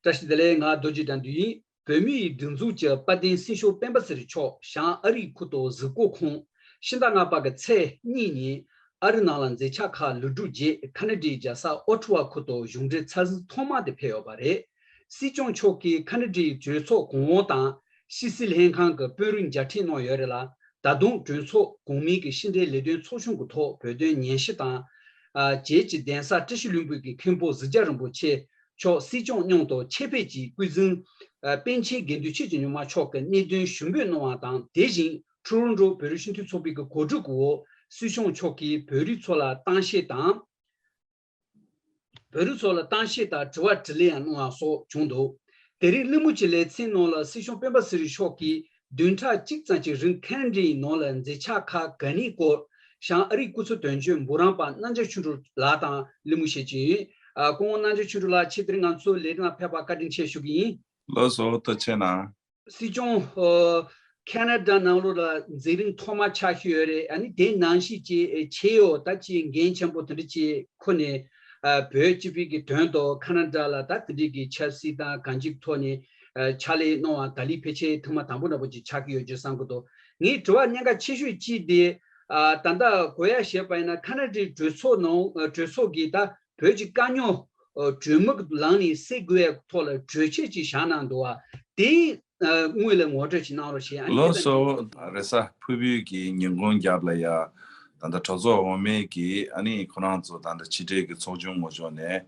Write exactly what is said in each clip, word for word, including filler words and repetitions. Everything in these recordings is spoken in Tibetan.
བཀྲ་ཤིས་བདེ་ལེགས། ང་རྡོ་རྗེ་དགྲ་འདུལ་ཡིན། བོད་མིའི་སྒྲིག་འཛུགས་ཀྱི་དཔལ་ལྡན་སྲིད་སྐྱོང་སྤེན་པ་ཚེ་རིང་མཆོག་བྱང་ཨ་རིའི་ཁུལ་དུ་གཟིགས་སྐོར་ཁོངས། ཕྱི་ཟླ་ལྔ་པ་གི་ཚེས་གཉིས་ཉིན་ཨ་རི་ནང་ལ་མཛད་འཆར་ཁག་ལེགས་གྲུབ་རྗེས། ཁ་ན་ཌའི་རྒྱལ་ས་ཨོ་ཊ་ཝ་ཁུལ་དུ་གཞུང་འབྲེལ་འཚམས་གཟིགས་ཐོག་མ་དེ་ཕེབས་ཡོད་པ་རེད། སྲིད་སྐྱོང་མཆོག་གིས་ཁ་ན་ཌའི་གྲོས་ཚོགས་གོང་འོག་དང་ཕྱི་སྲིད་ལྷན་ཁང་གི་དཔོན་རིགས་མཇལ་འཕྲད་གནང་ཡོད་རེད་ལ། ད་དུང་གྲོས་ཚོགས་གོང་མའི་གི་ཕྱི་འབྲེལ་ལས་དོན་ཚོགས་ཆུང་གི་ཐོག་བོད་དོན་ཉན་ཞིབ་དང་། ཨ། རྒྱལ་གྱི་གདན་ས་བཀྲ་ཤིས་ལྷུན་པོའི་གི་མཁན་པོ་གཟི་བརྗིད་རིན་པོ་ཆེ་མཆོག་སྲིད་སྐྱོང་མཉམ་དུ་ཆེད་ཕེབས་ཀྱིས་སྐུ་གཟིགས། ཨ། པཎ་ཆེན་དགེ་འདུན་ཆོས་ཀྱི་ཉི་མ་མཆོག་གི་གནད་དོན་ཞུ་འབོད་གནང་བ་དང་། དེ་བཞིན་ཊོ་རོན་ཊོ་བོད་རིགས་སྤྱི་མཐུན་ཚོགས་པའི་གི་གོ་སྒྲིག་གི་འོག་སྲིད་སྐྱོང་མཆོག་གིས་བོད་རིགས་ཚོ་ལ་གཏམ་བཤད་དང་། བོད་རིགས་ཚོ་ལ་གཏམ་བཤད་དང་དྲི་བ་དྲིས་ལན་ཡང་གནང་བ་སོགས་བྱུང་འདུག། དེ་རིང་གླེང་མོལ་གྱི་ལེ་ཚན་ནང་ལ་སྲིད་སྐྱོང་སྤེན་པ་ཚེ་རིང་མཆོག་གིས་བདུན་ཕྲག་གཅིག་ཙམ་གྱི་རིང་ཁ་ན་ཌའི་ནང་ལ་མཛད་འཆར་ཁག་ག་ནས་སྐོར། བྱང་ཨ་རིའི་སྐུ་ཚབ་དོན་གཅོད་འབུམ་རམས་པ་རྣམ་རྒྱལ་ཆོས་སྒྲོན་ལགས་དང་གླེང་མོལ་བྱེད་ཀྱི་ཡིན། ཨ། སྐུ་ངོ་རྣམ་རྒྱལ་ཆོས་སྒྲོན་ལགས། ཁྱེད་དེ་རིང་ང་ཚོའི་ལས་རིམ་ལ་ཕེབས་པར་བཀའ་དྲིན་ཆེ་ཞུ་གི་ཡིན། ལགས་སོ། ཐུགས་རྗེ་གནང་། སྲིད་སྐྱོང་། ཨོ། ཁ་ན་ཌ་ནང་ལོགས་ལ་མཛད་རིམ་ཐོག་མ་ཆགས་ཀྱི་ཡོད་རེད། ཨ་ནི་དེ་ནང་བཞིན་གྱི་ཆེ་ཡོད་ད་ཅི་འགན་ཆེན་པོ་དེ་འདྲ་ཅིག་ཁུར་ནས། ཨ། བོད་སྤྱི་པའི་གི་དོན་དུ་ཁ་ན་ཌ་ལ་ད་དེ་འདྲའི་གི་ཆབ་སྲིད་དང་གང་ཅིའི་ཐོག་ནས། ཨ། ཕྱག་ལས་གནང་བ་ད་ལོའི་ཕལ་ཆེར་ཐེངས་མ་དང་པོ་འདྲ་པོ་ཅིག་ཆགས་ཀྱི་ཡོད་རྒྱུ་བསམ་གྱི་འདུག། ངའི་དྲི་བ་གནད་འགག་ཆེ་ཤོས་གཅིག་དེ། ཨ། ད་ལྟ་གོ་ཡ་བྱས་པ་ཡིན་ན་ཁ་ན་ཌའི་གྲོས་ཚོགས་ནང་། ཨ། གྲོས་ཚོགས་ཀྱིས་ད་བོད་ཀྱི་དཀའ་རྙོག་ཨ། གྲོས་མོལ་གྱི་ལམ་ནས་སེལ་དགོས་ཡ་ཐོག་ལ་གྲོས་ཆོད་ཅིག་བཞག་གནང་འདུག་བ། དེ་ཨ། དངོས་ལ་ངོ་སྤྲོད་ཅིག་གནང་རོགས་ཞེས། ཨ་ནི། ལགས་སོ། རེས་གཟའ་ཕུར་བུའི་གི་ཉིན་གུང་རྒྱབ་ལ་ཡ། ད་ལྟ་གྲོས་ཚོགས་འོག་མའི་གི་ཨ་ནི་ཁོ་རང་ཚོ་ད་ལྟ་ཕྱི་དྲིལ་གི་ཚོགས་ཆུང་ངོས་ཕྱོགས་ནས།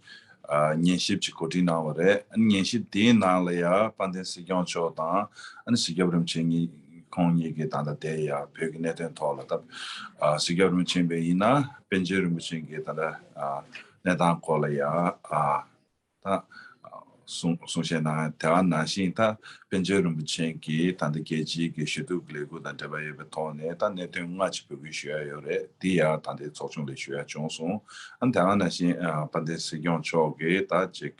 ཨ། ཉན་ཞིབ་ཅིག་གོ་སྒྲིག་གནང་བ་རེད། ཨ་ནི་ཉན་ཞིབ་དེའི་ནང་ལ་ཡ་དཔལ་ལྡན་སྲིད་སྐྱོང་མཆོག་དང་། ཨ་ནི་སྲིད་སྐྱོང་རིན་པོ་ཆེ་གཉིས། ཁོང་གཉིས་ཀྱིས་ད་ལྟ་དེ་ཡ་བོད་ཀྱི་གནད་དོན་ཐོག་ལ་ད། ཨ། སྲིད་སྐྱོང་རིན་པོ་ཆེ་བས་ཡིན་ན་པཎ་ཆེན་རིན་པོ་ཆེ་གི་ད་ལྟ། ཨ། གནས་སྟངས་སྐོར་ལ་ཡ། ཨ། ད། ཨ། གསུང་གསུང་བཤད་གནང་། དེ་ག་ནང་བཞིན་ད་པཎ་ཆེན་རིན་པོ་ཆེ་གིས་ད་ལྟ་རྒྱལ་སྤྱིའི་གི་ཞུ་གཏུག་གི་ལས་འགུལ་དང་འབྲེལ་བ་ཡོད་པའི་ཐོག་ནས་ད་གནད་དོན་ལྔ་ཅིག་འབོད་སྐུལ་ཞུ་ཡ་ཡོད་རེད། དེ་ཡ་ད་ལྟའི་ཚོགས་ཆུང་ལ་ཞུ་ཡ་བྱུང་སོང་། ཨ་ནི་དེ་ག་ནང་བཞིན། ཨ། དཔལ་ལྡན་སྲིད་སྐྱོང་མཆོག་གིས་ད་ཅིག་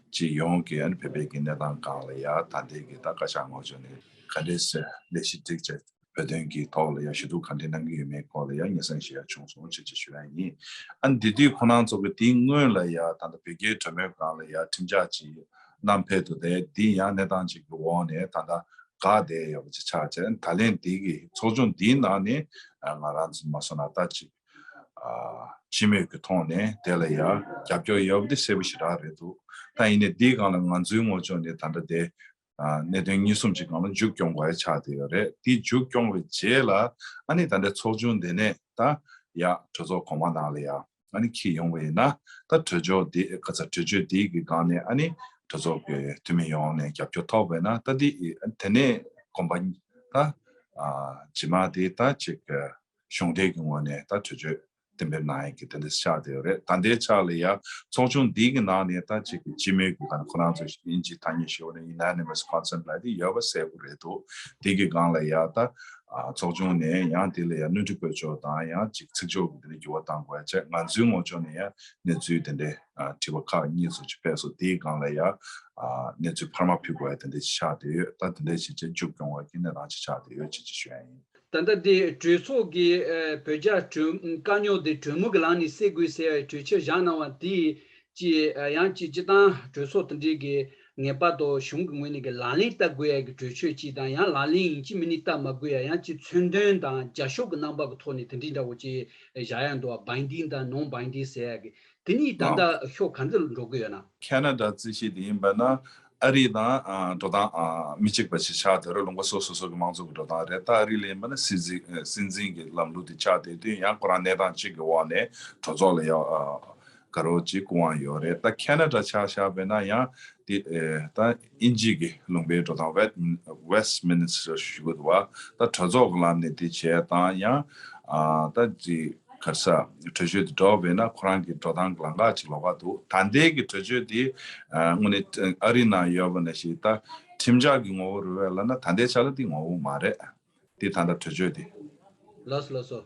སྤྱི་ཡོངས་ཀྱི་ཨ་ནི་བོད་པའི་གི་གནས་སྟངས་སྒང་ལ་ཡ་ད་ལྟའི་གི་ད་བཀའ་ཤག་ངོས་ཕྱོགས་ནས་ག་འདྲས་སེ་ལས་གཞི་སྒྲིག་བྱས། བོད་དོན་གྱི་ཐོག་ལ་ཡ་ཞུ་གཏུག་ག་འདྲས་གནང་གི་ཡོད་མེད་སྐོར་ལ་ཡ་སྙན་སེང་ཞུ་ཡ་བྱུང་སོང་ཞེས་ཅིག་ཞུ་ཡ་ཡིན། ཨ་ནི་དེ་དུས་ཁོ་རང་ཚོ་གི་དེའི་སྔོན་ལ་ཡ་ད་ལྟ་བོད་རྒྱའི་གྲོས་མོལ་སྒང་ལ་ཡ་ཁྲིམས་འཆར་ཅིག་བསྣམས་ཕེབས་འདུག་སྟེ། དེ་ཡང་གནས་སྟངས་ཅིག་གི་འོག་ནས་ད་ལྟ་འགག་བསྡད་ཡོད་པ་ཅིག་ཆགས་བྱས། ད་ལན་འདི་གི་ཚོགས་ཆུང་འདིའི་ནང་ནས། ཨ། ང་རང་ཚོ་མ་སོང་ན་ད་ཅིག་ཨ། སྤྱི་མོས་ཀྱི་ཐོག་ནས་དེ་ལ་ཡ་རྒྱབ་སྐྱོར་ཡོད་པ་དེ་གསལ་པོ་ཞེ་དྲག་རེད་འདུག། ད་ཡིན་ནའི་འདིའི་སྒང་ལ་ང་ཚོའི་ངོས་ཕྱོགས་ནས་ད་ལྟ་དེ། ཨ། གནད་དོན་གཉིས་གསུམ་ཅིག་སྒང་ལ་མཇུག་སྐྱོང་དགོས་ཡ་ཆགས་བསྡད་ཡོད་རེད། དེ་མཇུག་སྐྱོང་བའི་རྗེས་ལ་ཨ་ནི་ད་ལྟ་ཚོགས་ཆུང་འདི་ནས་ད་ཡ་གྲོས་ཚོགས་གོང་མ་ནང་ལ་ཡ་ཨ་ནི་འཁྱེར་ཡོང་བ་ཡིན་ན། ད་གྲོས་ཆོད་འདི་ག་ས་གྲོས་ཆོད་འདི་གི་སྒང་ནས་ཨ་ནི་གྲོས་ཚོགས་ཀྱི་འཐུས་མི་ཡོངས་ནས་རྒྱབ་སྐྱོར་ཐོབ་པ་ཡིན་ན། ད་འདི་དེ་ནས་གོམ་པ་ད། ཨ། རྗེས་མ་དེ་ད་ཅིག་གཞུང་འབྲེལ་གྱི་ངོས་ནས་ད་གྲོས་ཆོད་གཏན་འབེབས་གནང་ཡག་གི་དེ་འདྲ་ཆགས་བསྡད་ཡོད་རེད། ད་ལྟའི་ཆ་ལ་ཡ་ཚོགས་ཆུང་འདི་གི་ནང་ནས་ད་ཅིག་གི་སྤྱི་མོས་ཀྱི་ད་ཁོ་རང་ཚོ་དབྱིན་ཇིའི་ཐ་སྙད་ཞུ་བ་ནི་unanimous consent ལབ་དེ་ཡོད་པ་གསལ་པོ་རེད་འདུག། དེ་གི་སྒང་ལ་ཡ་ད་ཚོགས་ཆུང་ནས་ཡང་དེ་ལ་ཡ་སྣོན་འཕྲི་དགོས་ཕྱོགས་དང་། ཡང་ཅིག་ཚིག་སྦྱོར་གྱི་དེ་འདྲ་འགྱུར་བ་གཏང་དགོས་ཡ་བྱས། ང་ཚོའི་ངོས་ཕྱོགས་ནས་ཡ་གནས་ཚུལ་དེ་འདྲའི་དྲི་བ་ཁག་གཉིས་ཙམ་ཅིག་ཕེབས་སོང་། དེའི་སྒང་ལ་ཡ་གནས་ཚུལ་འཕར་མ་ཕུལ་དགོས་ཡ་དེ་འདྲ་ཅིག་ཆགས་བསྡད་ཡོད། ད་དེ་འདྲ་བྱས་བྱས་མཇུག་སྐྱོང་བ་གི་གནས་སྟངས་ཅིག་ཆགས་བསྡད་ཡོད་ཅེས་ཅིག་ཞུ་ཡ་ཡིན། ད་ལྟ་འདི་གྲོས་ཚོགས་ཀྱིས། ཨ། བོད་རྒྱ་གྲོས་དཀའ་རྙོག་འདི་གྲོས་མོལ་གྱི་ལམ་ནས་སེལ་དགོས་ཟེར་བའི་གྲོས་ཆོད་བཞག་གནང་བ་འདི་ཅིག་ཨ། ཡང་ཅིག་སྤྱིར་བཏང་གྲོས་ཚོགས་དེ་འདྲའི་གི་ངེས་པར་དུ་གཞུང་གི་ངོས་ནས་གི་ལག་ལེན་བསྟར་དགོས་ཡ་གི་གྲོས་ཆོད་ཅིག་དང་། ཡང་ལག་ལེན་ཡིན་གཅིག་མིན་གཅིག་བསྟར་མ་དགོས་ཡ། ཡང་ཅིག་མཚོན་དོན་དང་རྒྱབ་ཤོག་གི་རྣམ་པ་གི་ཐོག་ནས་དེ་འདྲའི་འདྲ་བོ་ཅིག་བཞག་ཡ་འདུག་བ། binding དང་non binding ཟེར་ཡ་གི། དེ་གཉིས་ད་ལྟ་ཨང་། ཕྱོགས་ག་འདྲ་འགྲོ་གི་ཡོད་ན། ཁ་ན་ཌ་རྩིས་གཞི་དེ་ཡིན་པ་ན། ཨ་རི་དང་། ཨ། འགྲོ་སྟངས། ཨ། མི་གཅིག་པ་ཞིག་ཆགས་བསྡད་རེད། ལུང་པ་སོ་སོ་སོ་གི་མང་གཙོ་གི་འགྲོ་སྟངས་རེད། ད་ཨ་རི་ལ་ཡིན་པ་ན་སྲིད་འཛིན། ཨ། སྲིད་འཛིན་གྱི་ལམ་ལུགས་དེ་ཆགས་བསྡད་དུས། ཡང་ཁོ་རང་གནས་སྟངས་གཅིག་གི་འོག་ནས་གྲོས་ཚོགས་ལ་ཡ། ཨ། དགའ་རབ་ཅིག་སྐུ་དབང་ཡོད་རེད། ད་ཁ་ན་ཌ་ཆ་བཞག་པ་ཡིན་ན་ཡང་དེ། ཨ། ད་དབྱིན་ཇི་གི་ལུང་པའི་འགྲོ་སྟངས། West Westminster ཞུ་གི་འདུག་བ། ད་གྲོས་ཚོགས་ཀྱི་ལམ་ནས་དེ་བྱས་དང་། ཡང་། ཨ། ད་ཅིག་ག་རེ་ཟེར། གྲོས་ཆོད་དེ་འགྲོ་བས་ན་ཁོ་རང་གི་འགྲོ་སྟངས་ལམ་ཁ་ཅིག་ལོགས་ཀ་འདུག། ད་ལྟའི་གི་གྲོས་ཆོད་དེ། ཨ། དངོས་གནས་ཨ་རི་ནང་ཡོད་པ་ནང་བཞིན་ད་ཁྲིམས་འཆར་གྱི་ངོ་བོ་རེད་པས་ལབ་ན། ད་ལྟའི་ཆ་ལ་དེ་ངོ་བོ་མ་རེད། དེ་ད་ལྟ་གྲོས་ཆོད་དེ། ལགས་སོ། ལགས་སོ།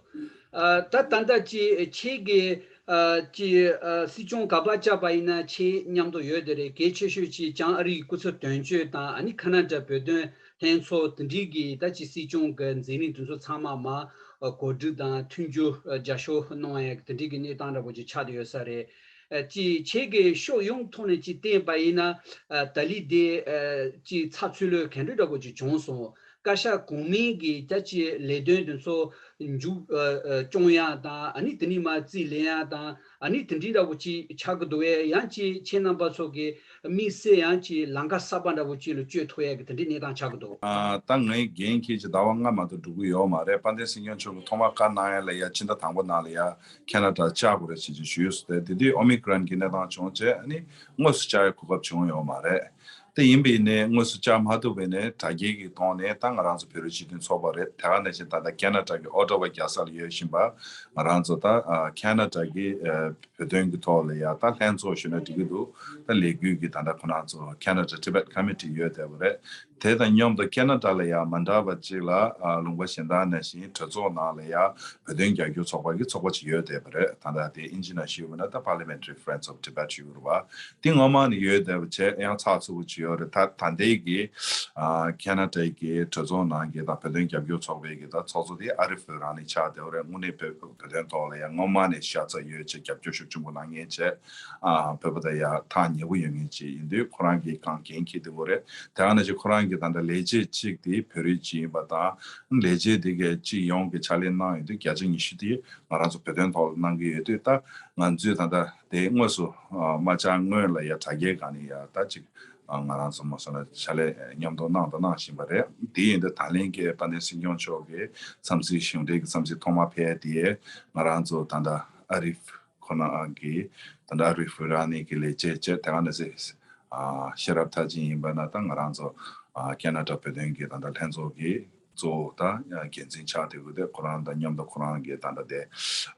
ཨ། ད་ད་ལྟ་ཅིག་ཁྱེད་ཀྱིས། ཨ། ཅིག་ཨ། སྲིད་སྐྱོང་ག་པར་བཅར་བ་ཡིན་ན་ཁྱེད་མཉམ་དུ་ཡོད་དེ་རེད། གལ་ཆེ་ཤོས་ཅིག་བྱང་ཨ་རིའི་སྐུ་ཚབ་དོན་གཅོད་དང་། ཨ་ནི་ཁ་ན་ཌ་བོད་དོན་ལྷན་ཚོགས་དེ་འདྲའི་གི་ད་ཅིག་སྲིད་སྐྱོང་གི་མཛད་རིམ་དེ་ཚོ་ཚང་མ་མར་གོ་སྒྲིག་དང་མཐུན་འགྱུར་རྒྱབ་སྐྱོར་གནང་ཡ་དེ་འདྲའི་གི་གནས་སྟངས་འདྲ་པོ་ཅིག་ཆགས་བསྡད་ཡོད་ས་རེད། ཨ་ཅིག་ཁྱེད་ཀྱིས་ཕྱོགས་ཡོངས་ཐོག་ནས་ཅིག་བལྟས་པ་ཡིན་ན། ཨ་ད་ལི་དེ་ཨ་ཅིག་ཚགས་ཚུད་ལོས་ག་འདྲ་འདྲ་པོ་ཅིག་བྱུང་སོང་། བཀའ་ཤག་གོང་མའི་གི་རྒྱ་ཆེ་ལས་དོན་དེ་ཚོ་མཇུག་ཨ་ཨ་སྐྱོང་ཡ་དང་། ཨ་ནི་དེ་ནས་མར་རྩིས་ལེན་ཡ་དང་། ཨ་ནི་དེ་འདྲའི་འདྲ་པོ་ཅིག་ཆགས་ཀྱི་འདུག་བས། ཡང་ཅིག་ཁྱེད་རྣམ་པ་ཚོ་གི་དམིགས་བསལ་ཡང་ཅིག་ལམ་ཁ་གསར་པ་འདྲ་པོ་ཅིག་ལ་བསྐྱོད་ཐུབ་ཡ་གི་དེ་འདྲའི་གནས་སྟངས་ཆགས་ཀྱི་འདུག་ཨ་ད་ངའི་འགན་འཁྱེར་གྱི་ཟླ་བ་ལྔ་མ་གཏོགས་འགྲོ་གི་ཡོད་མ་རེད། དཔལ་ལྡན་སྲིད་སྐྱོང་མཆོག་གིས་ཐོག་མར་བཀའ་གནང་ཡ་ལ་ཡ་ཕྱི་ཟླ་དང་པོ་ནང་ལ་ཡ་ཁེ་ན་ཌ་བཅར་དགོས་རེད་ཅེས་ཅིག་ཞུས་སོང་སྟེ། དེ་དུས་ཨོ་མི་ཀྲོན་གྱི་གནས་སྟངས་བྱུང་བྱས། ཨ་ནི་དངོས་སུ་བཅར་ཡ་གོ་སྐབས་བྱུང་ཡོད་མ་རེད། དེ་ཡིན་པ་ཡིན་ནའི་དངོས་སུ་བཅར་མ་ཐུབ་པ་ཡིན་ནའི་དྲ་རྒྱའི་གི་ཐོག་ནས་ད་ང་རང་ཚོ་བོད་རིགས་སྤྱི་མཐུན་ཚོགས་པ་རེད། དེ་ག་ནང་བཞིན་ད་ལྟ་ཁེ་ན་ཌ་གི་ཨོ་ཊ་ཝ་རྒྱལ་ས་ལ་ཡོད་བཞིན་པ་ང་རང་ཚོ་ད་ཨ་ཁེ་ན་ཌ་གི་ཨ་བོད་དོན་གི་ཐོག་ལ་ཡ་ད་ལྷན་ཚོགས་ཞུས་ན་འགྲིག་གི་འདུག་ད་ལས་འགུལ་གི་ད་ལྟ་ཁོ་རང་ཚོ་Canada Tibet Committee ཡོད་བསྡད་པ་རེད། དེ་དང་མཉམ་དུ་ཁེ་ན་ཌ་ལ་ཡ་མ་འདྲ་བ་ཅིག་ལ་ཨ་ལུང་པ་གཞན་དག་ནང་བཞིན་གྲོས་ཚོགས་ནང་ལ་ཡ་བོད་དོན་རྒྱབ་སྐྱོར་ཚོགས་པ་གི་ཚོགས་པ་ཅིག་ཡོད་བསྡད་པ་རེད། ད་ལྟ་དེ་ཨིན་ཇི་ནང་ཞུས་པ་ན་ད་Parliamentary Friends of Tibet ཞུ་དགོས་རེད་པ། དེ་སྔོན་མ་ནས་ཡོད་བསྡད་པ་བྱས་ཡང་ཚགས་ཚུད་པོ་ཅིག་ཡོད་རེད། ད་ད་ལྟའི་གི་ཨ་ཁེ་ན་ཌའི་གི་གྲོས་ཚོགས་ནང་གི་དང་བོད་དོན་རྒྱབ་སྐྱོར་ཚོགས་པའི་གི་ད་ཚོགས་གཙོ་དེ་ཨ་རིབ་ཕུ་རན་ནི་ཆགས་བསྡད་པ་རེད། དངོས་གནས་བོད་བོད་དོན་ཐོག་ལ་ཡང་སྔོན་མ་ནས་ཤ་ཚ་ཡོད་ཅེས་རྒྱབ་སྐྱོར་ཤུགས་ཆེན་པོ་གནང་མཁན་བྱས། ཨ་བོད་པ་དང་ཡ་ཐག་ཉེ་པོ་ཡོད་མཁན་ཅིག་ཡིན་དུས་ཁོ་རང་གིས་གང་འགན་འཁྱེར་བསྡད་པ་རེད། དེ་ག་ནང་བཞིན་ཁོ་རང་གི་ད་ལྟ་ལས་བྱེད་གཅིག་དེ་བོད་རིགས་གཅིག་ཡིན་པ་དང་། ལས་བྱེད་དེ་གའི་སྤྱི་ཡོངས་ཀྱི་ཕྱག་ལས་གནང་ཡོད་དུས་བརྒྱ་ཆ་ཉི་ཤུ་དེ་ང་རང་ཚོ་བོད་དོན་ཐོག་ལ་གནང་གི་ཡོད་དུས། ད་ང་ཚོས་ད་ལྟ་དེ་དངོས་སུ་ཨ་མ་བཅར་སྔོན་ལ་ཡ་དྲ་རྒྱའི་སྒང་ནས་ཡ་ད་ཅིག་ཨ་ང་རང་ཚོ་མ་སོང་ན་ཕྱག་ལས་མཉམ་དུ་གནང་དང་གནང་བཞིན་པ་རེད། དེ་ཡིན་དུས་ད་ལན་གྱི་དཔལ་ལྡན་སྲིད་སྐྱོང་མཆོག་གིས་འཚམས་གཟིགས་གཞུང་འབྲེལ་གྱི་འཚམས་གཟིགས་ཐོག་མ་ཕེབས་དེ་ང་རང་ཚོ་ད་ལྟ་ཨ་རིབ་ཁོ་ན་གི་ད་ལྟ་ཨ་རིབ་ཕུ་རན་ནི་གི་ལས་བྱེད་བཅས་དེ་ག་ནང་བཞིན་ཨ་ཤེས་རབ་མཐར་ཕྱིན་ཡིན་པ་ན་ད་ང་རང་ཚོ་ཨ་ཁེ་ན་ཌ་བོད་དོན་གྱི་ད་ལྟ་ལྷན་ཚོགས་ཀྱི་གཙོ་བོ་ད་འགན་འཛིན་ཆགས་བསྡད་ཡོད་དེ། ཁོ་རང་དང་མཉམ་དུ་ཁོ་རང་གི་ད་ལྟ་དེ་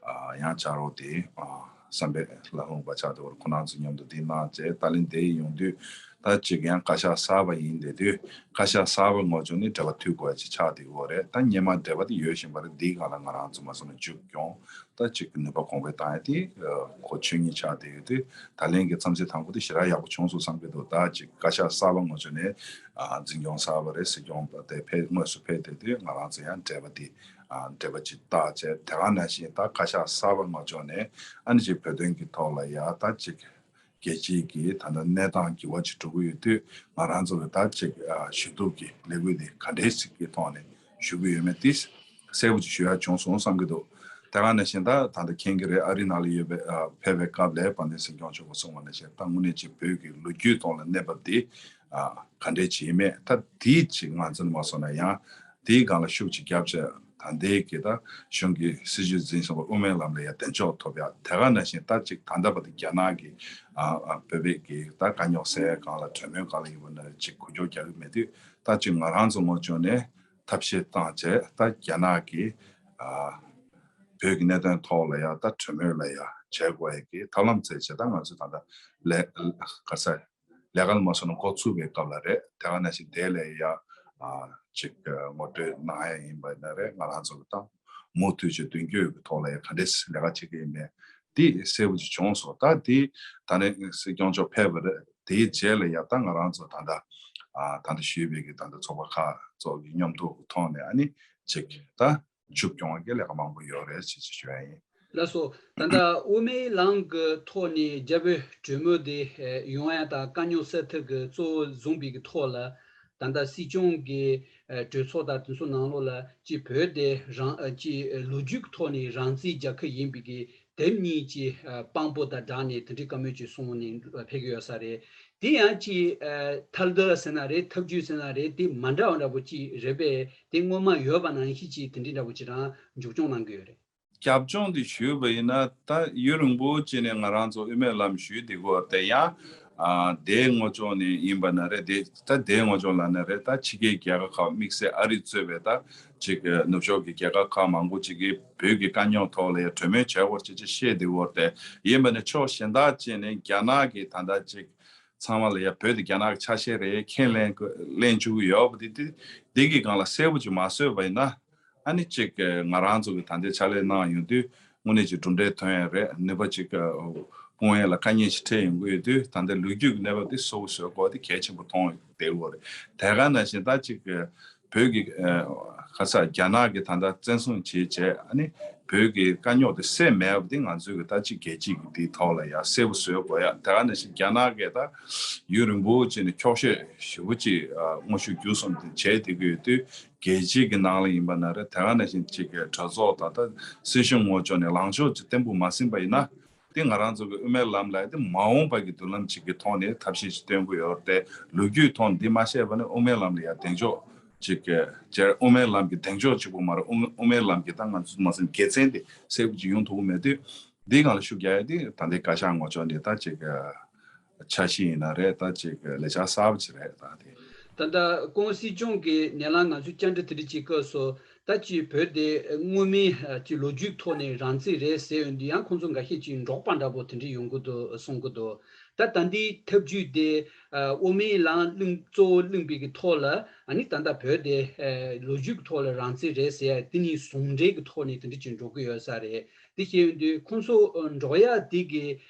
ཨ་ཡང་བཅར་རོགས་དེ་ཨ་བསམ་པའི་ལྷ་ལུང་པ་ཆགས་བསྡད་ཡོད། ཁོ་རང་ཚོ་མཉམ་དུ་དེ་གནང་བྱས་ད་ལན་དེ་ཡོང་དུས་ད་ཅིག་ཡང་བཀའ་ཤག་གསར་པ་ཡིན་བསྡད་དུས་བཀའ་ཤག་གསར་པ་ངོ་སྦྱོང་ནི་འབྲེལ་བ་མཐུད་དགོས་ཅིག་ཆགས་བསྡད་ཡོད་རེད། ད་སྔོན་མ་འབྲེལ་བ་དེ་ཡོད་བཞིན་པ་རེད། འདིའི་སྒང་ལ་ང་རང་ཚོ་མ་སོང་ན་མཇུག་སྐྱོང་ད་ཅིག་ནུས་པ་གོང་འཕེལ་བཏང་ཡ་དེ་ཨ་གོ་ཆོད་ཉེན་ཆགས་བསྡད་ཡོད་དུས་ད་ལན་གྱི་འཚམས་གཟིགས་དང་པོ་དེ་ཞེ་དྲག་ཡག་པོ་བྱུང་སོང་བསམ་གྱི་འདུག་ད་ཅིག་བཀའ་ཤག་གསར་པ་ངོ་སྦྱོང་ནས་ཨ་འཛིན་སྐྱོང་གསར་པ་རེད། སྲིད་སྐྱོང་པ་དེ་ཕེབས་དངོས་སུ་ཕེབས་བསྡད་དུས་ང་རང་ཚོ་ཡང་འབྲེལ་བ་དེ་ཨ་འབྲེལ་བ་ཅིག་བཏགས་བྱས་དེ་ག་ནང་བཞིན་ད་བཀའ་ཤག་གསར་པ་ངོ་སྦྱོང་ནས་ཨ་ནི་ཅིག་བོད་དོན་གྱི་ཐོག་ལ་ཡ་ད་ཅིག་རྒྱལ་སྤྱིའི་གི་ད་ལྟ་གནས་སྟངས་འགྱུར་བ་ཅིག་འགྲོ་གི་ཡོད་དུས་ང་རང་ཚོ་གི་ད་ཅིག་ཨ་ཞུ་གཏུག་གི་ལས་འགུལ་འདི་ག་འདྲའི་ཞིག་གི་ཐོག་ནས་ཞུ་གི་ཡོད་མེད་དེ་གསལ་པོ་ཅིག་ཞུ་ཡ་བྱུང་སོང་བསམ་གྱི་འདུག་དེ་ག་ནང་བཞིན་ད་ད་ལྟ་མཁྱེན་གྱི་རེད། ཨ་རི་ནང་ལ་ཡོད་པའི་ཨ་ཕེབས་པའི་སྐབས་ལ་དཔལ་ལྡན་སྲིད་སྐྱོང་མཆོག་གིས་གསུངས་པ་ནང་བཞིན་ད་དངོས་གནས་ཅིག་བོད་ཀྱི་ལོ་རྒྱུས་ཐོག་ལ་གནས་བབ་འདི་ཨ་ག་འདྲས་ཅིག་ཡིན་མེད་ད་དེ་ཅིག་ང་ཚོ་ནས་མ་སོང་ན་ཡང་དེའི་སྒང་ལ་ཤུགས་ཅིག་བརྒྱབ་བྱས་ད་ལྟའི་གི་ད་གཞུང་གི་སྲིད་བྱུས་འཛིན་བཞིན་པ་དབུ་མའི་ལམ་ལ་ཡང་གདེང་འཇོག་ཐོབ་ཡ། དེ་ག་ནང་བཞིན་ད་ཅིག་ད་ལྟ་བར་དུ་རྒྱ་ནག་གི་ཨ་ཨ་བོད་པའི་གི་ད་དཀའ་རྙོག་སེལ་ཡ་སྒང་ལ་གྲོས་མོལ་སྒང་ལ་ཡིན་པ་ན་ཅིག་འགུལ་སྐྱོད་རྒྱག་གི་མེད་དུས་ད་ཅིག་ང་རང་ཚོ་ངོས་བྱུང་ནས་ཐབས་ཤེས་བཏང་བྱས་ད་རྒྱ་ནག་གི་ཨ་བོད་ཀྱི་གནད་དོན་ཐོག་ལ་ཡ་ད་གྲོས་མོལ་ལ་ཡ་བྱེད་དགོས་ཡ་གི་ཐབས་ལམ་བཙལ་བྱས་ད་ང་ཚོ་ད་ལྟ་ལས་ག་ས་ལས་ཀ་ལ་མ་སོང་ན་འགོ་ཚུགས་པའི་སྐབས་ལ་རེད། དེ་ག་ནང་བཞིན་དེ་ལ་ཡ་ཨ་ཅིག་ངོ་སྤྲོད་གནང་ཡ་ཡིན་པ་ན་རེད། ང་རང་ཚོ་གི་ད་མུ་མཐུད་ཅིག་མདུན་སྐྱོད་ཀྱི་ཐོག་ལ་ཡ་ག་འདྲས་ལས་ཀ་བྱེད་ཀྱི་ཡིན་མེད་དེ་གསལ་པོ་ཅིག་བྱུང་སོང་། ད་དེ་ད་ནས་སྲིད་སྐྱོང་མཆོག་ཕེབས་པ་རེད། དེའི་རྗེས་ལ་ཡ་ད་ང་རང་ཚོ་ད་ལྟ་ཨ་ད་ལྟ་ཞུས་པའི་གི་ད་ལྟ་ཚོགས་པ་ཁག་ཚོགས་ཀྱི་མཉམ་དུ་ཐོག་ནས་ཨ་ནི་ཅིག་ད་མཇུག་སྐྱོང་བ་གི་ལས་ཀ་མང་པོ་ཡོད་རེད་ཅེས་ཅིག་ཞུ་ཡ་ཡིན། ལགས་སོ། ད་ལྟ་དབུ་མའི་ལམ་གྱི་ཐོག་ནས་རྒྱ་བོད་གྲོས་མོལ་དེ་ཡོང་ཡ་དང་དཀའ་རྙོག་སེལ་ཐབས་ཀྱི་གཙོ་བོ་བཟུང་པའི་གི་ཐོག་ལ་ད་ལྟ་སྲིད་སྐྱོང་གི་གྲོས་ཚོགས་དང་དེ་ཚོ་ནང་ལོགས་ལ་ཅིག་བོད་དེ་རང་ཅིག་ལོ་རྒྱུས་ཀྱི་ཐོག་ནས་རང་བཙན་རྒྱལ་ཁབ་ཡིན་པའི་གི་དེབ་གཉིས་ཀྱི་ཨ་དཔང་པོ་དང་སྦྲགས་ནས་དེ་འདྲའི་བཀའ་མོལ་ཅིག་གསུངས་ནས་ཕེབས་ཀྱི་ཡོད་ས་རེད། དེ་ཡང་ཅིག་ཨ་ཐལ་དར་ཟེར་ན་རེད། ཐབས་ཇུས་ཟེར་ན་རེད། དེ་མ་འདྲ་བ་འདྲ་པོ་ཅིག་རེད་པས། དེ་སྔོན་མ་ཡོད་པ་ནང་བཞིན་ཅིག་དེ་འདྲའི་འདྲ་པོ་ཅིག་རང་མཇུག་སྐྱོང་གནང་གི་ཡོད་རེད། རྒྱབ་ལྗོངས་དེ་ཞུས་པ་ཡིན་ན་ད་ཡུན་རིང་པོ་ཅིག་ནས་ང་རང་ཚོ་དབུ་མའི་ལམ་ཞུས་བསྡད་ཀྱི་ཡོད་རེད། དེ་ཡང་ཨ་དེའི་ངོས་ཕྱོགས་ནས་ཡིན་པ་ན་རེད། དེ་ད་དེའི་ངོས་ཕྱོགས་ལབ་ན་རེད། ད་ཕྱི་རྒྱལ་རྒྱལ་ཁབ་ཁག་དམིགས་བསལ་ཨ་རི་གཙོས་པའི་ད་ཅིག་ནུབ་ཕྱོགས་ཀྱི་རྒྱལ་ཁབ་ཁག་མང་པོ་ཅིག་གིས་བོད་ཀྱི་དཀའ་རྙོག་ཐོག་ལ་ཡ་གྲོས་མོལ་བྱས་ཡོད་ཅེས་ཅིག་བཤད་བསྡད་ཡོད་རེད། དེ་ཡིན་པ་ནི་ཕྱོགས་གཞན་དག་ཅིག་ནས་རྒྱ་ནག་གིས་ད་ལྟ་ཅིག་ཚང་མ་ལ་ཡ་བོད་དེ་རྒྱ་ནག་གི་ཆ་ཤས་རེད་ཁས་ལེན་ལེན་བཅུག་གི་ཡོད་པ་དེ་དེ་དེ་གི་སྒང་ལ་གསལ་པོ་ཅིག་མ་བཟོས་པ་ཡིན་ན་ཨ་ནི་ཅིག་ང་རང་ཚོ་གི་ད་ལྟའི་ཕྱག་ལས་གནང་ཡོང་དུས་དངོས་གནས་ཅིག་གྲུབ་འབྲས་ཐོན་ཡ་རེད། ནུས་པ་ཅིག་སྤུངས་ཡ་ལ་དཀའ་ངལ་ཞིག་འཕྲད་ཡོང་གི་ཡོད་དུས་ད་ལྟའི་ལོ་རྒྱུས་ཀྱི་གནས་བབ་དེ་གསལ་པོ་བཟོ་དགོས་དེ་གལ་ཆེན་པོ་མཐོང་བསྡད་ཡོད་རེད། དེ་ག་ནང་བཞིན་ད་ཅིག་བོད་ཀྱི་ཁ་ས་རྒྱ་ནག་གི་ད་ལྟ་བཙན་བཟུང་བྱས་བྱས་ཨ་ནི་ བོད་ཀྱི་དཀའ་རྙོག་དེ་སེལ་མེད་པ་དེ་ང་ཚོས་ཀྱི་ད་ཅིག་རྒྱལ་སྤྱི་གི་དེའི་ཐོག་ལ་ཡང་གསལ་པོ་བཟོ་དགོས་ཡ། དེ་ག་ནང་བཞིན་རྒྱ་ནག་གིས་ད་ཡུན་རིང་པོ་ཅིག་ནས་འཁྱོག་བཤད་ཞེ་པོ་ཅིག་ཨ་དངོས་ཤུགས་བརྒྱུད་གསུམ་དེ་བྱས་བསྡད་ཀྱི་ཡོད་དུས། རྒྱལ་སྤྱི་གི་ནང་ལ་ཡིན་པ་ན་རེད། དེ་ག་ནང་བཞིན་ཅིག་གི་གྲོས་ཚོགས་དང་ད་སྲིད་གཞུང་ངོས་ཕྱོགས་ནས་ལངས་ཕྱོགས་ཅིག་བརྟན་པོ་མ་ཟིན་པ་ཡིན་ན། དེ་ང་རང་ཚོ་གི་དབུ་མའི་ལམ་ལ་དེ་མ་འོངས་པ་གི་མདུན་ལམ་ཅིག་གི་ཐོག་ནས་ཐབས་ཤེས་ཅིག་སྟོན་གྱི་ཡོད་རེད་དེ། ལོ་རྒྱུས་ཐོག་ནས་འདི་མ་བཤད་པ་ནི་དབུ་མའི་ལམ་ལ་ཡང་གདེང་འཇོག་ཅིག་གི་ཅེར་དབུ་མའི་ལམ་གྱི་གདེང་འཇོག་གཅིག་པུ་མ་རེད། དབུ་དབུ་མའི་ལམ་གྱི་ད་ང་ཚོ་མ་ཟིན་དགེ་མཚན་དེ་གསལ་པོ་ཅིག་ཡོང་ཐུབ་ཀྱི་མེད་དུས། འདིའི་སྒང་ལ་ཤུགས་རྒྱག་ཡ་དེ་ད་ལྟའི་བཀའ་ཤག་ངོས་ཕྱོགས་ནས་ད་ཅིག་གི་འཆར་གཞི་ཡིན་ན་རེད། ད་ཅིག་གི་ལས་འཆར་གསར་པ་ཅིག་རེད་ད་དེ། ད་ལྟ་ཀོང་སྲིད་སྐྱོང་གི་ནས་ལངས་ང་ཚོས་བཅར་འདྲི་དེ་འདྲ་ཅིག་བཀོད་སོང་། ད་ཅིག་བོད་དེ་སྔོན་མའི་ཨ་ཅིག་ལོ་རྒྱུས་ཐོག་ནས་རང་བཙན་རེད་ཟེར་ཡོང་དུས་ཡང་ཁོང་ཚོ་འགའ་ཤས་ཅིག་འབྲོག་པ་འདྲ་པོ་དེ་འདྲ་ཡོང་གི་འདུག་གསུང་གི་འདུག་ད་ད་འདིའི་ཐབས་ཇུས་དེ་ཨ་དབུ་མའི་ལམ་གླེང་གཙོ་བོ་གླེང་པའི་གི་ཐོག་ལ་ཨ་ནི་ད་ལྟ་བོད་དེ་ཨ་ལོ་རྒྱུས་ཀྱི་ཐོག་ལ་རང་བཙན་རེད་ཟེར་ཡ་དེ་གཉིས་ཟུང་འབྲེལ་གྱི་ཐོག་ནས་དེ་འདྲ་ཅིག་འགྲོ་གི་ཡོད་ས་རེད། དེ་བཤད་ཡོང་དུས་ཁོང་ཚོ་ཨ་འབྲོག་ཡ་དེ་གི་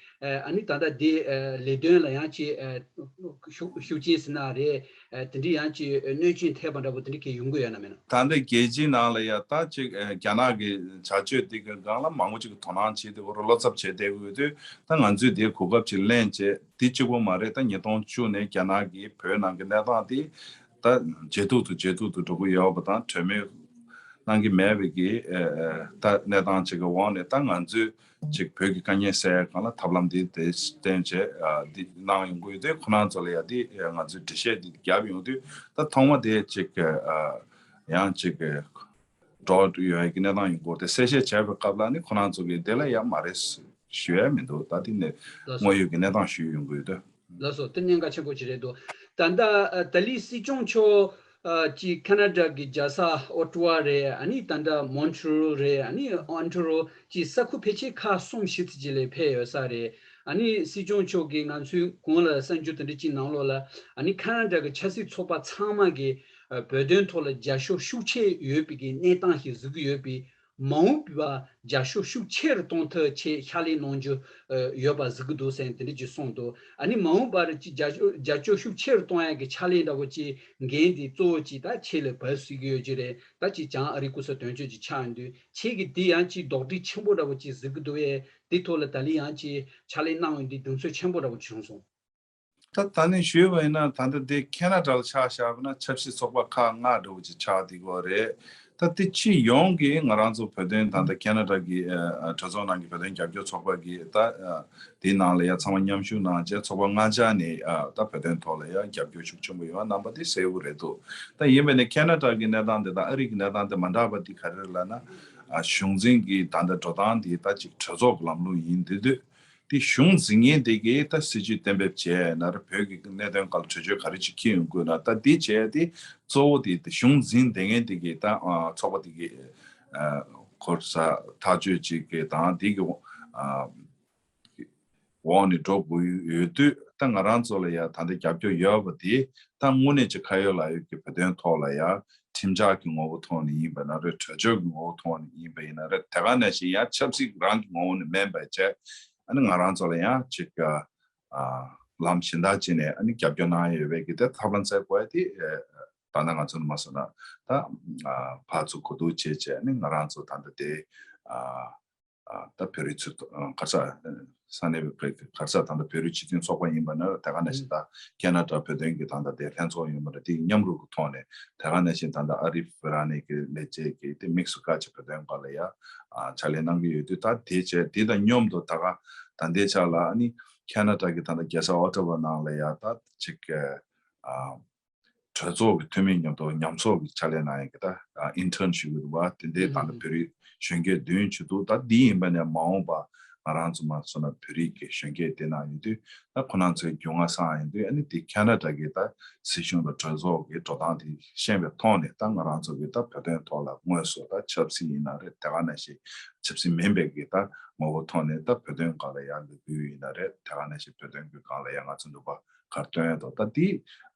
ཨ་ནི་ད་ལྟ་དེ་ཨ་ལས་དོན་ལ་ཡང་ཅིག་ཨ་ཤུགས་ཤུགས་རྐྱེན་ཟེར་ན་རེད། ཨ་དེ་འདྲ་ཡང་ཅིག་གནོད་སྐྱོན་ཐེབས་པ་འདྲ་པོ་དེ་འདྲ་གས་ཡོང་གི་ཡོད་ན་མེད་ན། ད་ལྟ་རྒྱལ་སྤྱིའི་ནང་ལ་ཡ་ད་ཅིག་ཨ་རྒྱ་ནག་གི་བྱ་སྤྱོད་དེ་གི་སྒང་ལ་མང་པོ་ཅིག་གི་དོ་སྣང་བྱེད་དེ་བློ་འཚབ་བྱེད་བསྡད་ཡོད་དུས། ད་ང་ཚོས་དེའི་གོ་སྐབས་ཅིག་ལེན་བྱས། དེ་གཅིག་པོ་མ་རེད། ད་ཉིས་སྟོང་བཅུ་ནས་རྒྱ་ནག་གིས་བོད་ནང་གི་གནས་སྟངས་དེ་ད་ཇེ་སྡུག་ཏུ་ཇེ་སྡུག་ཏུ་འགྲོ་གི་ཡོད་པ་དང་། གྲོས་མོལ་གནང་གི་མེད་པའི་གི་ཨ་ཨ་ད་གནས་སྟངས་ཅིག་གི་འོག་ནས་ད་ང་ཚོས་ཅིག་བོད་ཀྱི་དཀའ་ངལ་སེལ་ཡ་སྒང་ལ་ཐབས་ལམ་འདི་དེ་བསྟན་བྱས་ཨ་འདི་གནང་ཡོང་གི་ཡོད་དུས། ཁོ་རང་ཚོ་ལ་ཡ་འདི་ང་ཚོས་འགྲེལ་བཤད་འདི་བརྒྱབ་ཡོང་དུས། ད་ཐོག་མ་དེ་ཅིག་ཨ་ཡང་ཅིག་འགྲོ་ཡོང་ཡ་གི་གནས་སྟངས་ཡོང་གི་ཡོད་དེ་གསལ་བཤད་བྱས་པའི་སྐབས་ལ་ནི་ཁོ་རང་ཚོ་གིས་དེ་ལ་ཡ་མ་རེད་ཞུ་ཡ་མི་འདུག་ད་འདི་ནས་དངོས་ཡོད་ཀྱི་གནས་སྟངས་ཞུ་ཡོང་གི་ཡོད་དོ། ལགས་སོ། དེ་གནད་འགག་ཆེན་པོ་ཅིག་རེད་འདུག་ད་ལྟ་ཨ་ཏཱ་ལའི་སྲིད་སྐྱོང་མཆོག་ཨ་ཅིག་ཁ་ན་ཌ་གི་རྒྱལ་ས་ཨོ་ཊ་ཝ་རེད། ཨ་ནི་ད་ལྟ་མོན་ཊི་རི་ཨོལ་རེད། ཨ་ནི་ཨོན་ཊ་རི་ཨོ་ཅིག་ས་ཁུལ་ཕལ་ཆེར་ཁག་གསུམ་བཞི་ཙམ་ཅིག་ལ་ཕེབས་ཡོད་ས་རེད། ཨ་ནི་སྲིད་སྐྱོང་མཆོག་གིས་ང་ཚོའི་གོང་ལ་གསར་འགྱུར་དེ་འདྲ་ཅིག་ནང་ལོགས་ལ་ཨ་ནི་ཁ་ན་ཌ་གི་ཆབ་སྲིད་ཚོགས་པ་ཚང་མ་གིས་ཨ་བོད་དོན་ཐོག་ལ་རྒྱབ་སྐྱོར་ཤུགས་ཆེ་ཡོད་པའི་གི་གནས་སྟངས་ཤིག་བཟོ་གི་ཡོད་པའི། མ་འོངས་པ་རྒྱབ་སྐྱོར་ཤུགས་ཆེ་རུ་གཏོང་ཐབས་ཆེད་ཕྱག་ལས་གནང་རྒྱུ་ཨ་ཡོད་པ་གཟིགས་ཀྱི་འདུག་ཟེར་དེ་འདྲ་ཅིག་གསུངས་འདུག་ཨ་ནི་མ་འོངས་པར་ཅིག་རྒྱབ་སྐྱོར་རྒྱབ་སྐྱོར་ཤུགས་ཆེ་རུ་གཏོང་ཡག་གི་ཕྱག་ལས་འདྲ་བོ་ཅིག་འགན་དེ་གཙོ་བོ་ཅིག་ད་ཁྱེད་ལ་བབས་སྲིད་ཀྱི་ཡོད་ཀྱི་རེད། ད་ཅིག་བྱང་ཨ་རིའི་སྐུ་ཚབ་དོན་གཅོད་ཅིག་ཆགས་ཡོང་དུས་ཁྱེད་ཀྱིས་འདི་ཡང་ཅིག་རྡོག་ཁྲེས་ཆེན་པོ་འདྲ་བོ་ཅིག་གཟིགས་ཀྱི་འདུག་གས། འདི་ཐོག་ལ་ད་ལན་ཡང་ཅིག་ཕྱག་ལས་གནང་ཡོང་དུས་གདེང་ཚོད་ཆེན་པོ་འདྲ་བོ་བྱུང་སོང་། ད་ད་ནི་ཞུས་པ་ཡིན་ན། ད་ལྟ་དེ་ཁེ་ན་ཌ་ལ་ཆ་བཞག་པ་ན་ཆབ་སྲིད་ཚོགས་པ་ཁག་ལྔ་འདྲ་བོ་ཅིག་ཆགས་བསྡད་ཀྱི་ཡོད་རེད། ད་དེ་སྤྱི་ཡོངས་ཀྱིས་ང་རང་ཚོ་བོད་དོན་ད་ལྟ་ཁེ་ན་ཌ་གི་ཨ་ཨ་གྲོས་ཚོགས་ནང་གི་བོད་དོན་རྒྱབ་སྐྱོར་ཚོགས་པ་གིས་ད་ཨ་དེའི་ནང་ལ་ཡ་ཚང་མ་མཉམ་ཞུགས་གནང་བྱས། ཚོགས་པ་ལྔ་ཆ་ནས་ཨ་ད་བོད་དོན་ཐོག་ལ་ཡ་རྒྱབ་སྐྱོར་ཤུགས་ཆེན་པོ་ཡོང་བ་རྣམ་པ་དེ་གསལ་པོ་རེད་འདུག་ད་ཡིན་པ་ནས་ཁེ་ན་ཌ་གི་གནས་སྟངས་དེ་དང་ཨ་རི་གི་གནས་སྟངས་དེ་མ་འདྲ་བ་དེ་ག་རེ་རེད་ལབ་ན། ཨ་གཞུང་འཛིན་གྱི་ད་ལྟ་འགྲོ་སྟངས་དེ་ད་ཅིག་གྲོས་ཚོགས་ཀྱི་ལམ་ལུགས་ཡིན་དུས་དུས། དེ་གཞུང་འཛིན་མཁན་དེ་གིས་ད་སྲིད་ཇུས་གཏན་འབེབས་བྱས་ན་ར། བོད་ཀྱི་གནད་དོན་སྒང་ལ་གྲོས་ཆོད་ག་རེ་ཅིག་འཁྱེར་ཡོང་དགོས་ན། ད་དེ་བྱས་ཏེ་གཙོ་བོ་དེ་དེ་གཞུང་འཛིན་བསྡད་མཁན་དེ་གིས་ད་ཨ་ཚོགས་པ་དེ་གི་ཨ་གོ་ས་ཐག་གཅོད་ཅིག་གི་དང་དེ་གི་ཨ་འོག་ནས་འགྲོ་དགོས་ཡོད་དུས། ད་ང་རང་ཚོ་ལ་ཡ་ད་ལྟ་རྒྱབ་སྐྱོར་ཡོད་པ་དེ་ད་དངོས་གནས་ཅིག་ཁ་ཡོད་ལག་ཡོད་ཀྱི་བོད་དོན་ཐོག་ལ་ཡ་ཁྲིམས་འཆར་གྱི་ངོ་བོ་ཐོག་ནས་ཡིན་པ་ན་རེད། གྲོས་ཆོད་ཀྱི་ངོ་བོ་ཐོག་ནས་ཡིན་པ་ཡིན་ན་རེད། དེ་ག་ནང་བཞིན་ཡང་ཆབ་སྲིད་རང་གི་ངོ་བོ་ནས་མིན་པ་བྱས། ཨ་ནི་ང་རང་ཚོ་ལ་ཡང་ཅིག་ཨ་ལམ་གཞན་དག་ཅིག་ནས་ཨ་ནི་རྒྱབ་སྐྱོར་གནང་ཡོད་པའི་གི་དེ་ཐབས་ལམ་བཙལ་དགོས་ཡ་དེ་ཨ་ད་ལྟ་ང་ཚོ་ནས་མ་སོང་ན་ད་ཨ་ཕར་ཚུར་གོ་བསྡུར་བྱས་བྱས། ཨ་ནི་ང་རང་ཚོ་ད་ལྟ་དེ་ཨ་ཨ་ད་བོད་རིགས་ཚོ་ཨ་ག་ས་ས་གནས་བོད་ག་ས་ད་ལྟ་བོད་རིགས་སྤྱི་མཐུན་ཚོགས་པ་ཡིན་པ་ན་དེ་ག་ནང་བཞིན་ད་ཁེ་ན་ཌ་བོད་དོན་གྱི་ད་ལྟ་དེ་ལྷན་ཚོགས་ཡིན་པ་ན་དེ་མཉམ་རུབ་ཀྱི་ཐོག་ནས། དེ་ག་ནང་བཞིན་ད་ལྟ་ཨ་རི་བོད་རང་གནས་ཀྱི་ལས་བྱེད་ཀྱི་དེ་དམིགས་སུ་བཀར་བྱས་བོད་དོན་སྒང་ལ་ཡ་ཨ་ཕྱག་ལས་གནང་གི་ཡོད་དུས། ད་དེ་བྱས་དེ་དང་མཉམ་དུ་ད་ག་ད་ལྟའི་ཆ་ལ་ཨ་ནི་ཁེ་ན་ཌ་གི་ད་ལྟ་རྒྱལ་ས་ཨོ་ཊ་ཝ་ནང་ལ་ཡ་ད་ཅིག་ཨ་གྲོས་ཚོགས་ཀྱི་འཐུས་མི་མཉམ་དུ་ཉམས་གསོག་གི་ཕྱག་ལས་གནང་ཡག་གི་ད་ཨ་ཨིན་ཊརན་ཞུ་གི་འདུག་པ། དེ་འདྲའི་ད་ལྟ་བོད་རིགས་གཞོན་སྐྱེས་བདུན་ཅིག་འདུག་ད་འདི་ཡིན་པ་ནས་མ་འོངས་པ་ང་རང་ཚོ་མ་སོང་ན་བོད་རིགས་ཀྱི་གཞོན་སྐྱེས་དེ་ནང་ཡོད་དུས། ད་ཁོ་རང་ཚོའི་རྒྱུས་མངའ་ཚང་ཡོད་དུས། ཨ་ནི་དེ་ཁེ་ན་ཌ་གི་ད་སྲིད་གཞུང་དང་གྲོས་ཚོགས་ཀྱི་འགྲོ་སྟངས་དེ་ཤེས་པའི་ཐོག་ནས། ད་ང་རང་ཚོ་གི་ད་བོད་དོན་ཐོག་ལ་དངོས་སུ་ད་ཆབ་སྲིད་ཡིན་ན་རེད། དེ་ག་ནང་བཞིན་ཆབ་སྲིད་མིན་པའི་གི་ད་ངོ་བོ་ཐོག་ནས་ད་བོད་དོན་སྒང་ལ་ཡ་ལས་འགུལ་ཡིན་ན་རེད། དེ་ག་ནང་བཞིན་བོད་དོན་གྱི་སྒང་ལ་ཡ་ང་ཚོ་ནུས་པ་ག་རེ་བཏོན་ཡ་འདུག་ད་འདི་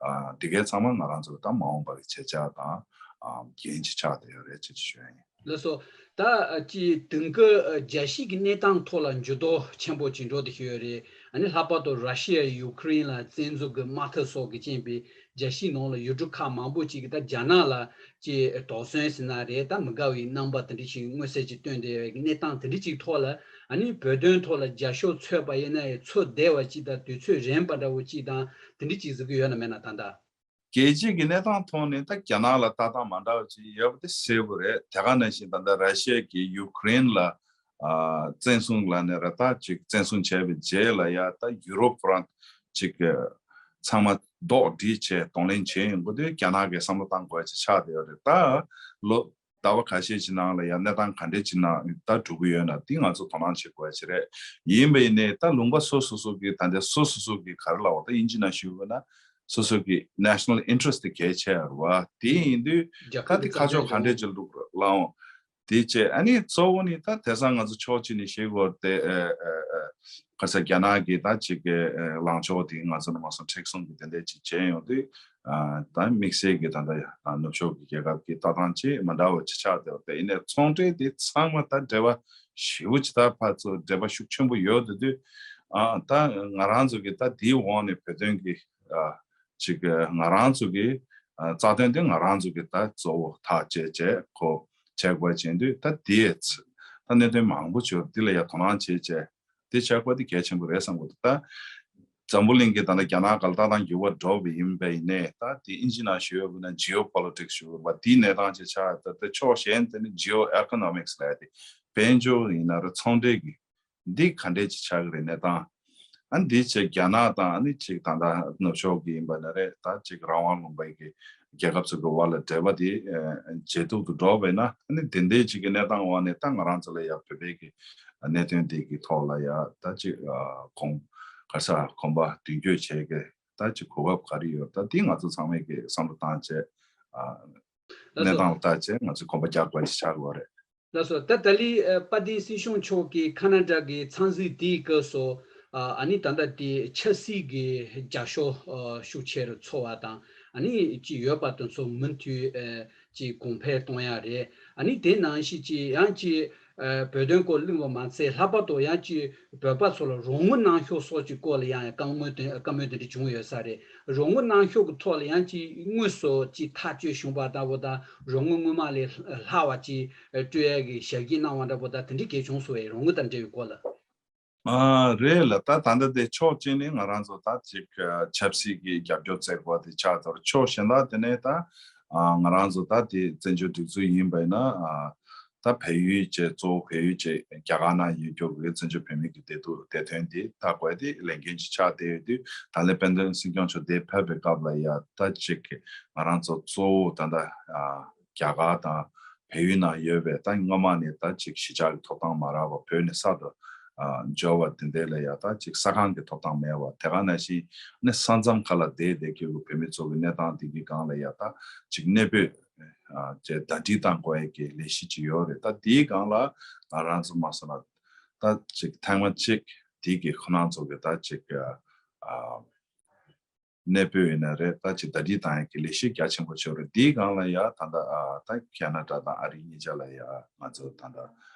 ཨ་འདི་གའི་ཚང་མ་ང་རང་ཚོ་ད་མ་འོངས་པ་གི་བྱེད་འཆར་དང་ཨ་འགན་ཅིག་ཆགས་བསྡད་ཡོད་རེད་ཅེས་ཞུ་ཡ་ཡིན། ལགས་སོ། ད་ཨ་ཅི་དེང་གི་ཨ་རྒྱལ་སྤྱིའི་གནས་སྟངས་ཐོག་ལ་འགྱུར་ལྡོག་ཆེན་པོ་ཅིག་འགྲོ་བསྡད་ཀྱི་ཡོད་རེད། ཨ་ནི་ལྷག་པར་དུ་ར་ཤི་ཡ་ཡུ་ཀེ་རེན་ལ་བཙན་འཛུལ་གྱི་དམག་འཐབ་སོགས་ཀྱི་རྐྱེན་པས། རྒྱལ་སྤྱིའི་ནང་ལ་ཡུལ་གྲུ་ཁག་མང་པོ་ཅིག་གིས་ད་རྒྱ་ནག་ལ་ཅིག་དོགས་ཟོན་ཟེར་ན་རེད། ད་མི་དགའ་བའི་རྣམ་པ་དེ་འདྲ་ཞིག་མངོན་གསལ་ཅིག་སྟོན་བསྡད་པའི་གནས་སྟངས་དེ་འདྲ་ཅིག་ཐོག་ལ། ཨ་ནི་བོད་དོན་ཐོག་ལ་རྒྱབ་སྐྱོར་འཚོལ་བ་ཡིན་ན་ཡང་འཚོལ་བསྡད་པ་ཅིག་དང་དུས་ཚོད་རན་པ་འདྲ་བོ་ཅིག་དང་དེ་འདྲ་ཅིག་གཟིགས་ཀྱི་ཡོད་ན་མེད་ན། ད་ལྟ་རྒྱལ་སྤྱིའི་གི་གནས་སྟངས་ཐོག་ནས་ད་རྒྱ་ནག་ལ་ལྟ་སྟངས་མ་འདྲ་བ་ཅིག་ཡོད་པ་དེ་གསལ་པོ་རེད། དེ་ག་ནང་བཞིན་ད་ལྟ་ར་ཤི་ཡ་གིས་ཡུ་ཀེ་རེན་ལ་ཨ་བཙན་བཟུང་ལ་ནས་ར་ད་ཅིག་བཙན་བཟུང་བྱས་པའི་རྗེས་ལ་ཡ་ད་ཡུ་རོབ་རང་ཅིག་ཚང་མ་རྡོག་སྒྲིལ་བྱས་གདོང་ལེན་བྱས་ཡོང་གི་དུས་རྒྱ་ནག་གིས་བསམ་བློ་བཏང་དགོས་ཅིག་ཆགས་བསྡད་ཡོད་རེད། ད་ལོ་ཟླ་བ་ཁ་ཤས་ཅིག་ནང་ལ་ཡང་གནས་སྟངས་ག་འདྲས་ཅིག་ནང་ད་འགྲོ་གི་ཡོད་ན་དེ་ང་ཚོ་དོ་སྣང་བྱེད་དགོས་ཅིག་རེད། ཡིན་པ་ཡིན་ནའི་ད་ལུང་པ་སོ་སོ་སོ་གི་ད་ལྟ་སོ་སོ་སོ་གི་ག་རེ་ལབ་དགོས། ད་དབྱིན་ཇི་ནང་ཞུས་པ་ན་སོ་སོ་གི་national interest་དེ་གལ་ཆེ་བ་རེད་བ། དེ་ཡིན་དུས་རྒྱལ་ད་ཁབ་དེ་ཀྱི་ཁ་ཕྱོགས་རྩ་དོན་ག་འདྲས་ཅིག་བླུག་ར་ལའང་། དེ་བྱས་ཨ་ནི་གཙོ་བོ་ནི་ད་དེང་སང་ང་ཚོ་ཕྱོགས་གཅིག་ནས་བཤད་དགོས་དེ་ཨ་ཨ་ཨ་ག་ས་རྒྱ་ནག་གི་ད་ཅིག་གི་ཨ་ལངས་ཕྱོགས་དེ་ང་ཚོ་ནས་མ་སོང་མཁྲེགས་བཟུང་གི་དེ་འདྲས་ཅིག་བྱས་ཡོང་དུས། ཨ་ད་དམིགས་བསལ་གྱི་ད་ལྟ་ཨ་ནུབ་ཕྱོགས་ཀྱི་རྒྱལ་ཁབ་ཀྱི་ལྟ་སྟངས་ཅིག་མ་འདྲ་བ་ཅིག་ཆགས་བསྡད་པ་དེ་ཡིན་ནའི་ཚོང་འབྲེལ་དེ་ཚང་མ་ད་འབྲེལ་བ་ཞེ་པོ་ཅིག་ད་ཕར་ཚུར་འབྲེལ་བ་ཤུགས་ཆེན་པོ་ཡོད་བསྡད་དུས། ཨ་ད་ང་རང་ཚོ་གི་ད་དེའི་འོག་ནས་བོད་དོན་གྱི་ཨ་ཅིག་ང་རང་ཚོ་གི་ཨ་རྩ་དོན་དེ་ང་རང་ཚོ་གི་ད་གཙོ་བོ་ཐག་བཅད་བྱས་ཁོ་བྱས་དགོས་བྱེད་དུས། ད་དེ་ད་གནད་དོན་མང་པོ་ཅིག་ཡོད་རེད། དེ་ལ་ཡ་དོ་སྣང་བྱས་བྱས། དེ་བྱ་དགོས་དེ་གལ་ཆེན་པོ་རེད་བསམ་གྱི་འདུག་ད་འཛམ་བུ་གླིང་གི་ད་ལྟ་རྒྱ་ནག་སྒང་ལ་ལྟ་སྟངས་འགྱུར་བ་འགྲོ་བ་ཡིན་པ་ཡིན་ནའི་ད་དེ་དབྱིན་ཇི་ནང་ཞུ་ཡོད་པ་ན་geopolitics་ཞུ་བ་དེའི་གནས་སྟངས་ཅིག་ཆགས། ད་ལྟ་ཕྱོགས་གཞན་དེ་ནི་geoeconomics་ལབ་ཡ་དེ་དཔལ་འབྱོར་ཡིན་ན་རེད། ཚོང་འབྲེལ་གྱི་འདི་ག་འདྲས་ཅིག་ཆགས་ཀྱི་རེད་གནས་སྟངས། ཨ་ནི་འདི་བྱས་རྒྱ་ནག་དང་ཨ་ནི་ཅིག་ད་ལྟ་ནུབ་ཕྱོགས་ཀྱི་ཡིན་པ་ན་རེད། ད་ཅིག་རང་དབང་ལུང་པའི་གི་རྒྱལ་ཁབ་ཚོ་གི་དབར་ལ་འབྲེལ་བ་དེ་ཇེ་སྡུག་ཏུ་འགྲོ་བས་ན། ཨ་ནི་དེ་འདྲའི་ཅིག་གི་གནས་སྟངས་འོག་ནས་ད་ང་རང་ཚོ་ལ་ཡ་བོད་པའི་གི་གནད་དོན་དེ་གི་ཐོག་ལ་ཡ་ད་ཅིག་གོང་ག་ས་གོམ་པ་མདུན་སྐྱོད་བྱེད་གི་ད་ཅིག་གོ་སྐབས་ག་རེ་ཡོད། ད་དེ་ང་ཚོ་ཚང་མས་གི་བསམ་བློ་བཏང་བྱས་ཨ་ལགས་གནས་སོ། སྟངས་ལ་བལྟ་བྱས་ང་ཚོས་གོམ་པ་རྒྱག་དགོས་ཅིག་ཆགས་ཀྱི་ཡོད་རེད། ལགས་སོ། ད་ད་ལི་ཨ་དཔལ་ལྡན་སྲིད་སྐྱོང་མཆོག་གིས་ཁ་ན་ཌ་གི་འཚམས་གཟིགས་དེའི་སྐབས་སུ་ཨ་ཨ་ནི་ད་ལྟ་དེ་ཆབ་སྲིད་ཀྱི་རྒྱབ་སྐྱོར་ཨ་ཤུགས་ཆེ་རུ་ཚོར་བ་དང་། ཨ་ནི་ཅིག་ཡོད་པ་དེ་ཚོ་མུ་མཐུད་ཨ་ཅིག་གོང་འཕེལ་གཏོང་ཡ་རེད། ཨ་ནི་དེ་ནང་བཞིན་ཅིག་ཡང་ཅིག་ཨ་བོད་དོན་སྐོར་གླེང་བ་མ་ཚད་ལྷག་པར་དུ་ཡང་ཅིག་བོད་པ་ཚོ་ལ་རོགས་དངུལ་གནང་ཕྱོགས་སོགས་ཀྱི་སྐོར་ལ་ཡང་བཀའ་མོལ་དེ་བཀའ་མོལ་དེ་འདྲ་བྱུང་ཡོད་ས་རེད། རོགས་དངུལ་གནང་ཕྱོགས་ཀྱི་ཐོག་ལ་ཡང་ཅིག་དངོས་སུ་ཅིག་ཐག་གཅོད་བྱུང་བ་ལྟ་བུ་དང་། རོགས་དངུལ་སྔོན་མ་ལས་ལྷག་པ་ཅིག་སྤྲོད་ཡས་ཀྱི་ཞབས་ཕྱི་གནང་བ་འདྲ་པོ་དང་དེ་འདྲ་གལ་བྱུང་སོང་བས། རོགས་དངུལ་དང་འབྲེལ་བའི་སྐོར་ལ། ཨ་རེད་ལ། ད་ད་ལྟ་དེ་ཕྱོགས་གཅིག་ནས་ང་རང་ཚོ་ད་ཅིག་ཆབ་སྲིད་ཀྱི་རྒྱབ་སྐྱོར་བྱེད་དགོས་དེ་ཆགས་ཚར། ཕྱོགས་གཞན་དག་དེ་ནས་ད་ང་རང་ཚོ་ད་དེ་བཙན་བྱོལ་སྒྲིག་འཛུགས་ཡིན་པ་ཡིན་ན་ཨ་ད་བལ་ཡུལ་བཅས་གཙོ་བོ་བལ་ཡུལ་བཅས་རྒྱ་གར་ནང་ཡོད་རྒྱུ་གི་བཙན་བྱོལ་བོད་མི་གི་བདེ་སྡུག་བདེ་དོན་དེ་ད་དགོས་དེ་ལས་འགན་ཅིག་ཆགས་བསྡད་ཡོད་དུས། ད་ལན་དཔལ་ལྡན་སྲིད་སྐྱོང་མཆོག་འདིར་ཕེབས་པའི་སྐབས་ལ་ཡ་ད་ཅིག་ང་རང་ཚོ་གཙོ་བོ་ད་ལྟ་ཨ་རྒྱ་གར་དང་བལ་ཡུལ་ནང་ཡོད་པའི་ད་སྔོན་མ་ནས་ད་ཅིག་གཞིས་ཆགས་ཀྱི་ཐོབ་ཐང་མ་རག་པ་བོད་ནས་གསར་དུ་ཨ་འབྱོར་བ་དེ་འདྲ་ལ་ཡ་ད་ཅིག་ས་ཁང་གི་ཐོབ་ཐང་མེད་པ། དེ་ག་ནང་བཞིན་ནི་ས་མཚམས་ཁག་ལ་བསྡད་བསྡད་ཀྱི་བོད་མི་ཚོ་གི་གནས་སྟངས་དེ་གི་སྒང་ལ་ཡ་ད་ཅིག་གནས་སྤོས་ཨ་བཅས་ཟླ་སྒྲིལ་བཏང་དགོས་ཡས་ཀྱི་ལས་གཞི་ཅིག་ཡོད་རེད། ད་དེའི་སྒང་ལ་ང་རང་ཚོ་མ་སོང་ན་ད་ཅིག་ཐེངས་མ་གཅིག་དེ་གི་ཁོ་རང་ཚོ་གི་ད་ཅིག་ཨ་གནས་སྤོས་ཡིན་ན་རེད། ད་ཅིག་ཟླ་སྒྲིལ་བཏང་ཡས་ཀྱི་ལས་གཞི་རྒྱ་ཆེན་པོ་ཅིག་ཡོད་རེད། དེའི་སྒང་ལ་ཡ་ད་ད་ཨ་ད་ཁེ་ན་ཌ་དང་ཨ་རི་གཉིས་ཆ་ལ་ཡ་ང་ཚོ་ད་ད་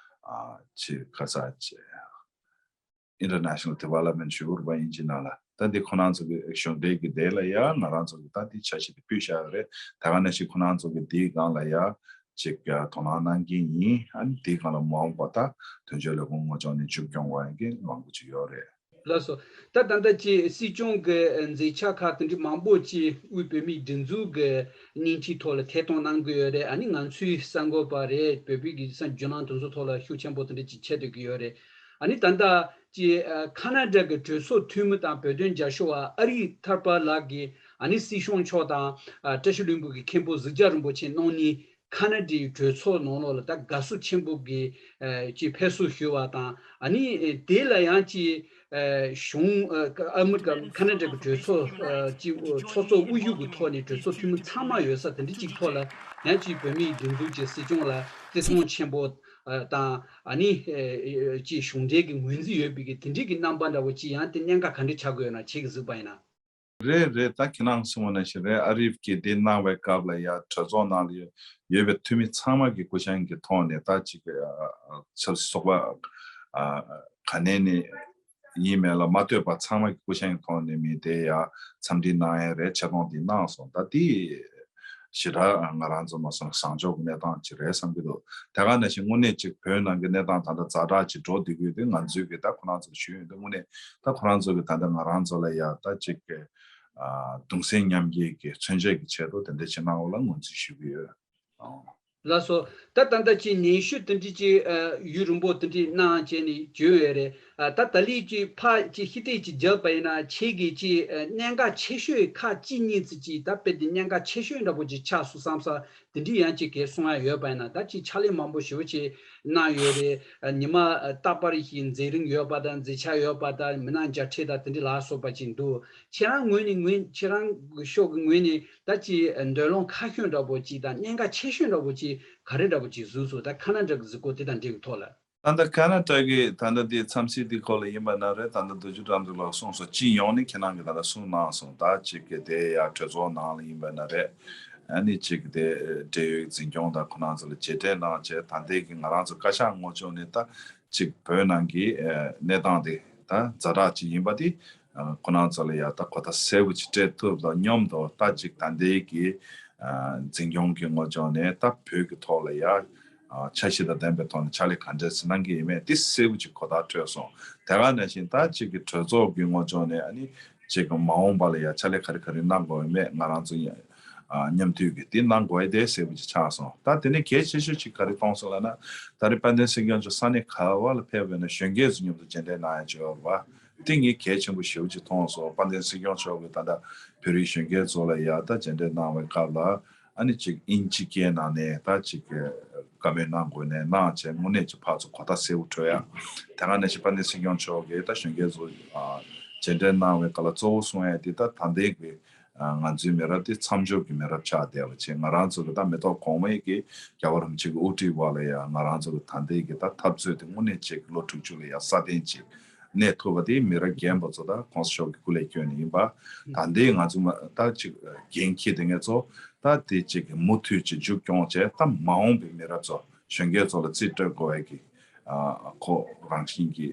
ཨ་ཅིག་ག་ས་ཅིག International Development ཞུ་དགོས་རེད་པ་དབྱིན་ཇི་ནང་ལ། ད་འདི་ཁོ་རང་ཚོ་གི་གཞུང་འབྲེལ་གྱི་དེ་ལ་ཡ་ང་རང་ཚོ་གི་ད་འདི་འཆར་གཞི་དེ་ཕུལ་བཞག་ཡོད་རེད། ད་ག་ནང་བཞིན་ཁོ་རང་ཚོ་གི་འདིའི་སྒང་ལ་ཡ་ཅིག་དོ་སྣང་གནང་གི་ཡིན། ཨ་ནི་འདིའི་སྒང་ལ་མ་འོངས་པ་ད་དོན་གཅོད་ལས་ཁུངས་དངོས་ཕྱོགས་ནས་མཇུག་སྐྱོང་བ་ཡིན་གྱི་མང་པོ་ཅིག་ཡོད་རེད། ལགས་སོ། ད་ད་ལྟ་ཅིག་སྲིད་སྐྱོང་གི་མཛད་འཆར་ཁག་དེ་འདྲ་མང་པོ་ཅིག་དབུས་བོད་མིའི་སྒྲིག་འཛུགས་ཀྱི་སྙན་ཐོའི་ཐོག་ལ་ཐད་གཏོང་གནང་གི་ཡོད་རེད། ཨ་ནི་ང་ཚོའི་གསར་འགོད་པ་རེད། བོད་པའི་གི་ས་བརྒྱུད་ལམ་དེ་ཚོ་ཐོག་ལ་ཤུགས་ཆེན་པོ་དེ་འདྲ་ཅིག་ཆགས་བསྡད་ཀྱི་ཡོད་རེད། ཨ་ནི་ད་ལྟ་ཅིག་ཨ་ཁ་ན་ཌ་གི་གྲོས་ཚོགས་འཐུས་མི་དང་བོད་དོན་རྒྱབ་སྐྱོར་བ་ཨ་རིག་ཐར་པ་ལགས་ཀྱིས་ཨ་ནི་སྲིད་སྐྱོང་མཆོག་དང་ཨ་བཀྲ་ཤིས་ལྷུན་པོ་གི་མཁན་པོ་གཟིགས་རྒྱ་རིན་པོ་ཆེ་གནང་ནས་ཁ་ན་ཌའི་གྲོས་ཚོགས་ནང་ལོགས་ལ་ད་དགའ་བསུ་ཆེན་པོ་གི་ཨ་ཅིག་ཕེབས་བསུ་ཞུས་པ་དང་། ཨ་ནི་ཨ་དེ་ལ་ཡང་ཅིག་ཨ་གཞུང་ཨ་ཨ་མི་རི་ཀ་ཁ་ན་ཌ་གི་གྲོས་ཚོགས་ཨ་ཅིག་ཚོགས་གཙོ་དབུ་བཞུགས་ཀྱི་ཐོག་ནས་གྲོས་ཚོགས་འཐུས་མི་ཚང་མ་ཡོད་ས་དེ་འདྲ་ཅིག་ཐོག་ལ་ཡང་ཅིག་བོད་མིའི་སྒྲིག་འཛུགས་ཀྱི་སྲིད་སྐྱོང་ལ་བརྩི་མཐོང་ཆེན་པོ་ཨ་དང་། ཨ་ནི་ཨེ་ཅིག་གཞུང་འབྲེལ་གྱི་ངོས་འཛིན་ཡོད་པའི་གི་དེ་འདྲའི་གི་རྣམ་པ་འདྲ་བོ་ཅིག་ཡང་དེ་གནད་འགག་ག་འདྲ་ཆགས་ཀྱི་ཡོད་ན་ཁྱེད་ཀྱིས་གཟིགས་པ་ཡིན་ན། རེད་རེད། ད་ཁྱེད་རང་གསུངས་པ་ནང་བཞིན་རེད། ཨ་རིབ་ཀྱིས་འདི་གནང་བའི་སྐབས་ལ་ཡ་གྲོས་ཚོགས་ནང་ལ་ཡོད་ཡོད་པའི་འཐུས་མི་ཚང་མ་གི་སྐུ་བཞེངས་ཀྱི་ཐོག་ནས་ད་ཅིག་ཨ་ཨ་ཆབ་སྲིད་ཚོགས་པ་ཨ་ག་ནས་ནས་ ཡིན་མིན་ལ་མ་ལྟོས་པར་ཚང་མ་གི་སྐུ་བཞེངས་ཐོག་ནས་མི་དེ་ཡ་འཚམས་འདྲི་གནང་ཡ་རེད། ཆེ་མཐོང་དེ་གནང་སོང་། ད་དེ་ཞེ་དྲག་ང་རང་ཚོ་མ་སོང་བཟང་ཕྱོགས་ཀྱི་གནས་སྟངས་ཅིག་རེད་བསམ་གྱི་འདུག་དེ་ག་ནང་བཞིན་དངོས་གནས་ཅིག་བོད་ནང་གི་གནས་སྟངས་ད་ལྟ་ཛ་དྲག་ཅིག་འགྲོ་བསྡད་ཀྱི་ཡོད་དུས། ང་ཚོས་གི་ད་ཁོ་རང་ཚོར་ཞུས་ཡོད་དུས། དངོས་གནས་ད་ཁོ་རང་ཚོ་གི་ད་ལྟ་ང་རང་ཚོ་ལ་ཡ་ད་ཅིག་གི་གདུང་སེམས་མཉམ་སྐྱེད་ཀྱི་མཚོན་བྱེད་ཀྱི་ཆེད་དུ་དེ་འདྲ་ཅིག་གནང་བ་ལ་ངོས་འཛིན་ཞུ་གི་ཡོད། ལགས་སོ། ད་ད་ལྟ་ཅིག་ནན་ཤོས་དེ་འདྲ་ཅིག་ཡུན་རིང་པོ་དེ་འདྲ་གནང་བྱས་ནས་བྱོན་ཡོད་རེད། ད་ད་ལས་ཅིག་ཕར་ཅིག་ཤི་ཏེ་ཅིག་རྒྱབ་པ་ཡིན་ན་ཁྱེད་ཀྱིས་ཅིག་གནད་འགག་ཆེ་ཤོས་ཁག་ཅིག་གཉིས་ཙམ་ཅིག་ད་དཔེ་དེ་གནད་འགག་ཆེ་ཤོས་འདྲ་པོ་ཅིག་ཆགས་སོང་བསམ་ས་དེ་འདྲ་ཡང་ཅིག་གས་གསུང་ཡ་ཡོད་པ་ཡིན་ན། ད་ཅིག་ཕྱག་ལས་མང་པོ་ཞེ་པོ་ཅིག་གནང་ཡོད་རེད། ཉི་མ་རྟག་པར་ཞིག་མཛད་རིམ་ཡོད་པ་དང་མཛད་འཆར་ཡོད་པ་དང་མི་སྣ་མཇལ་འཕྲད་དང་དེ་འདྲ་ལ་སོགས་པ་ཅིག་འདུག་ཁྱེད་རང་ངོས་ནས་ངོས་ཁྱེད་རང་ཕྱོགས་ཀྱི་ངོས་ནས་ད་ཅིག་འདོད་རློམ་ཁ་ཤོན་འདྲ་པོ་ཅིག་དང་གནད་འགག་ཆེ་ཤོས་འདྲ་པོ་ཅིག་ག་རེ་འདྲ་པོ་ཅིག་བཟོས་སོང་། ད་ཁ་ན་ཌ་གི་གཟིགས་སྐོར་དེ་དང་འབྲེལ་བའི་ཐོག་ལ། ད་ལྟ་ཁ་ན་ཌ་གི་ད་ལྟ་དེ་འཚམས་གཟིགས་དེ་སྐོར་ལ་ཡིན་པ་ན་རེད། ད་ལྟ་རྡོ་རྗེ་དགྲ་འདུལ་ལགས་གསུངས་སོང་། སྤྱི་ཡོངས་ནས་ཁྱེད་རང་གིས་ད་ལྟ་གསུངས་གནང་སོང་། ད་ཅིག་གི་དེ་ཡ་གྲོས་ཚོགས་ནང་ལ་ཡིན་པ་ན་རེད། ཨ་ནི་ཅིག་གི་དེ་འབྲེལ་ཡོད་འཛིན་སྐྱོང་དང་ཁོ་རང་ཚོ་ལ་མཇལ་འཕྲད་གནང་བྱས། ད་ལྟའི་གི་ང་རང་ཚོ་བཀའ་ཤག་ངོས་ཕྱོགས་ནས་ད་ཅིག་བོད་ནང་གི་གནས་སྟངས་དེ་ད་ཛ་དྲག་ཅིག་ཡིན་པ་དེ་ཁོ་རང་ཚོ་ལ་ཡ་ད་གོ་བརྡ་གསལ་པོ་ཅིག་སྤྲད་ཐུབ་དང་། མཉམ་དུ་ད་ཅིག་ད་ལྟའི་གི་འཛིན་སྐྱོང་གི་ངོས་ཕྱོགས་ནས་ད་བོད་ཀྱི་ཐོག་ལ་ཡ་འཆར་གཞི་དང་ལྡན་པའི་ཐོག་ནས་ཕྱག་ལས་ག་འདྲས་གནང་གི་ཡིན་མེད་དེ་གསལ་པོ་ཅིག་གོ་བརྡ་འཕྲོད་སོང་། དེ་ག་ནང་བཞིན་ད་ཅིག་གི་གྲོས་ཚོགས་ཀྱི་ངོས་ཕྱོགས་ནས་ཨ་ནི་ཅིག་མ་འོངས་པ་ལ་ཡ་ཕྱག་ལས་ག་རེ་ག་རེ་གནང་དགོས་ཡོད་མེད་ང་རང་ཚོ་ཡ་མཉམ་མཐུད་ཀྱིས་དེ་གནང་དགོས་ཡ་དེ་གསལ་པོ་ཅིག་ཆགས་སོང་། ད་དེ་ནས་གལ་ཆེ་ཤོས་ཅིག་ག་རེ་མཐོང་སོང་ལབ་ན། ད་རེས་དཔལ་ལྡན་སྲིད་སྐྱོང་མཆོག་ས་གནས་ག་བ་ལ་ཕེབས་པ་ཡིན་ན་གཞོན་སྐྱེས་ཚོ་མཉམ་དུ་མཇལ་འཕྲད་གནང་ཡ་ཅིག་ཡོད་རེད་པ། དེ་ངས་གལ་ཆེན་པོ་ཞེ་པོ་ཅིག་མཐོང་སོང་། དཔལ་ལྡན་སྲིད་སྐྱོང་མཆོག་གིས་ད་ལྟ་བོད་རིགས་གཞོན་སྐྱེས་ཚོ་ལ་ཡ་ད་མཇལ་འཕྲད་གནང་བའི་སྐབས་ལ་ཨ་ནི་ཅིག་དབྱིན་ཇི་སྐད་ནང་ནས་ད་ཅིག་བཀའ་མོལ་གནང་དགོས་ནས་གནང་བྱས་དངོས་གནས་ཅིག་ཕར་ཚུར་གོ་བརྡ་གསལ་པོ་འཕྲོད་ཡ། དེ་ག་ནང་བཞིན་དཔལ་ལྡན་སྲིད་སྐྱོང་མཆོག་གིས་ད་གཞོན་སྐྱེས་ཚོ་མཇལ་འཕྲད་གནང་བའི་སྐབས་ལ་གཙོ་བོ་གསུང་ཡ་དེ་ད་ད་ལྟའི་གི་ང་ཚོའི་མི་རབས་དེ་མཚམས་འཇོག་གི་མི་རབས་ཆགས་བསྡད་པ་བྱས། ང་རང་ཚོ་གི་ད་མི་ཐོག་གོང་མའི་གི་རྒྱལ་བ་རིན་པོ་ཆེ་གི་དབུ་ཁྲིད་འོག་ལ་ཡ་ང་རང་ཚོ་གི་ད་ལྟའི་གི་ད་འཐབ་རྩོད་དེ་དངོས་གནས་ཅིག་ལོ་དྲུག་ཅུ་ལ་ཡ་སྲ་བརྟན་ཅིག་གནས་ཐུབ་པ་དེ་མི་རབས་རྒན་པ་ཚོ་དང་གོང་ས་མཆོག་གི་སྐུ་ལས་བསྐྱོན་ནས་ཡིན་པ། ད་ལྟའི་ང་ཚོ་མ་ད་ཅིག་འགན་འཁྱེར་དེ་ངེད་ཚོ་ད་དེ་ཅིག་གི་མུ་མཐུད་ཅིག་མཇུག་སྐྱོང་བྱས། ད་མ་འོངས་པའི་མི་རབས་ཚོ་གཞོན་སྐྱེས་ཚོ་ལ་རྩིས་སྤྲོད་དགོས་ཡ་གི་ཁོ་རང་བཞིན་གྱི་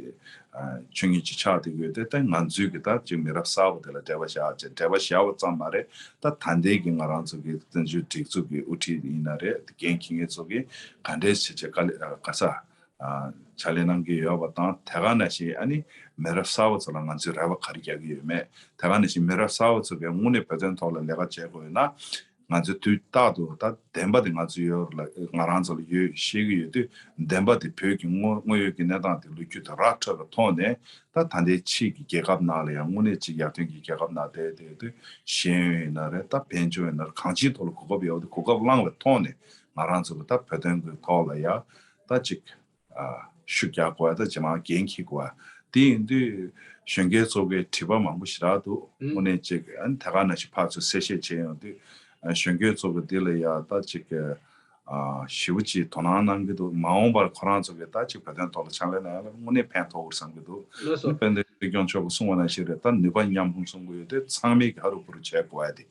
ཆོས་ཉིད་ཅིག་ཆགས་བསྡད་ཡོད་དེ། ད་ང་ཚོས་གི་ད་ཅིག་མི་རབས་གསར་པ་དེ་ལ་འབྲེལ་བ་བཞག་བྱས། འབྲེལ་བ་བཞག་པ་ཙམ་མ་རེད། ད་ད་ལྟའི་གི་ང་རང་ཚོ་གི་བཙན་བྱོལ་སྒྲིག་འཛུགས་ཀྱི་དབུ་ཁྲིད་ཡིན་ན་རེད། འགན་འཁྱེར་མཁན་ཚོ་གིས་ག་འདྲས་བྱས་བྱས་དཀའ་ལས་ག་ས་ཕྱག་ལས་གནང་གི་ཡོད་པ་དང་། དེ་ག་ནང་བཞིན་ཨ་ནི་མི་རབས་གསར་པ་ཚོ་ལ་ང་ཚོས་རེ་བ་ག་རེ་རྒྱག་གི་ཡོད་མེད། དེ་ག་ནང་བཞིན་མི་རབས་གསར་པ་ཚོ་གིས་དངོས་གནས་བོད་དོན་ཐོག་ལ་ལས་ཀ་བྱེད་དགོས་ཡོད་ན། ང་ཚོས་དུས་རྟག་ཏུ་ད་བདེན་པ་དེ་ང་ཚོ་ཡོད་ལ་ང་རང་ཚོ་ལ་ཡོད་ཤེས་ཀྱི་ཡོད་དུས། བདེན་པ་དེ་བོད་ཀྱི་དངོས་དངོས་ཡོད་ཀྱི་གནས་སྟངས་དེ་ལོ་རྒྱུས་དེ་ར་འཕྲོད་པའི་ཐོག་ནས་ད་ད་ལྟའི་ཕྱིའི་གི་རྒྱལ་ཁབ་ནང་ལ་ཡང་དངོས་གནས་ཅིག་ཡར་ཐོན་གྱི་རྒྱལ་ཁབ་ནང་བསྡད་བསྡད་དུས་ཤེས་ཡོན་ཡིན་ན་རེད། ད་དཔལ་འབྱོར་ཡིན་ན་རེད། གང་ཅིའི་ཐོག་ལ་གོ་སྐབས་ཡོད་དེ་གོ་སྐབས་བླངས་པའི་ཐོག་ནས་ང་རང་ཚོ་གི་ད་བོད་དོན་གྱི་ཐོག་ལ་ཡ་ད་ཅིག་ཤུགས་རྒྱག་དགོས་ཡ། ད་ཇེ་མང་འགན་འཁྱེར་དགོས་ཡ། དེ་ཡིན་དུས་གཞོན་སྐྱེས་ཚོ་གི་དྲི་བ་མང་པོ་ཞེ་དྲག་འདུག་དངོས་གནས་ཅིག་ཨ་ནི་དེ་ག་ནང་བཞིན་ཕར་ཚུར་གསལ་བཤད་བྱས་ཡོང་དུས། གཞོན་སྐྱེས་ཚོ་གི་འདི་ལ་ཡ་ད་ཅིག་ཞེ་པོ་ཅིག་དོ་སྣང་གནང་གི་འདུག་མ་འོངས་པར་ཁོ་རང་ཚོ་གི་ད་ཅིག་བོད་དོན་ཐོག་ལ་ཕྱག་ལས་གནང་ཡ་ལ་དངོས་གནས་ཕན་ཐོགས་འོང་བསམ་གྱི་འདུག་ལགས་སོ། དཔལ་ལྡན་སྲིད་སྐྱོང་མཆོག་གིས་གསུངས་པ་ནང་བཞིན་རེད། ད་ནུས་པ་མཉམ་སྤུངས་གསུང་གི་ཡོད་དུས་ཚང་མས་ཀྱི་ཧ་རུ་ཧུ་རུ་བྱེད་དགོས་ཡ་དེ།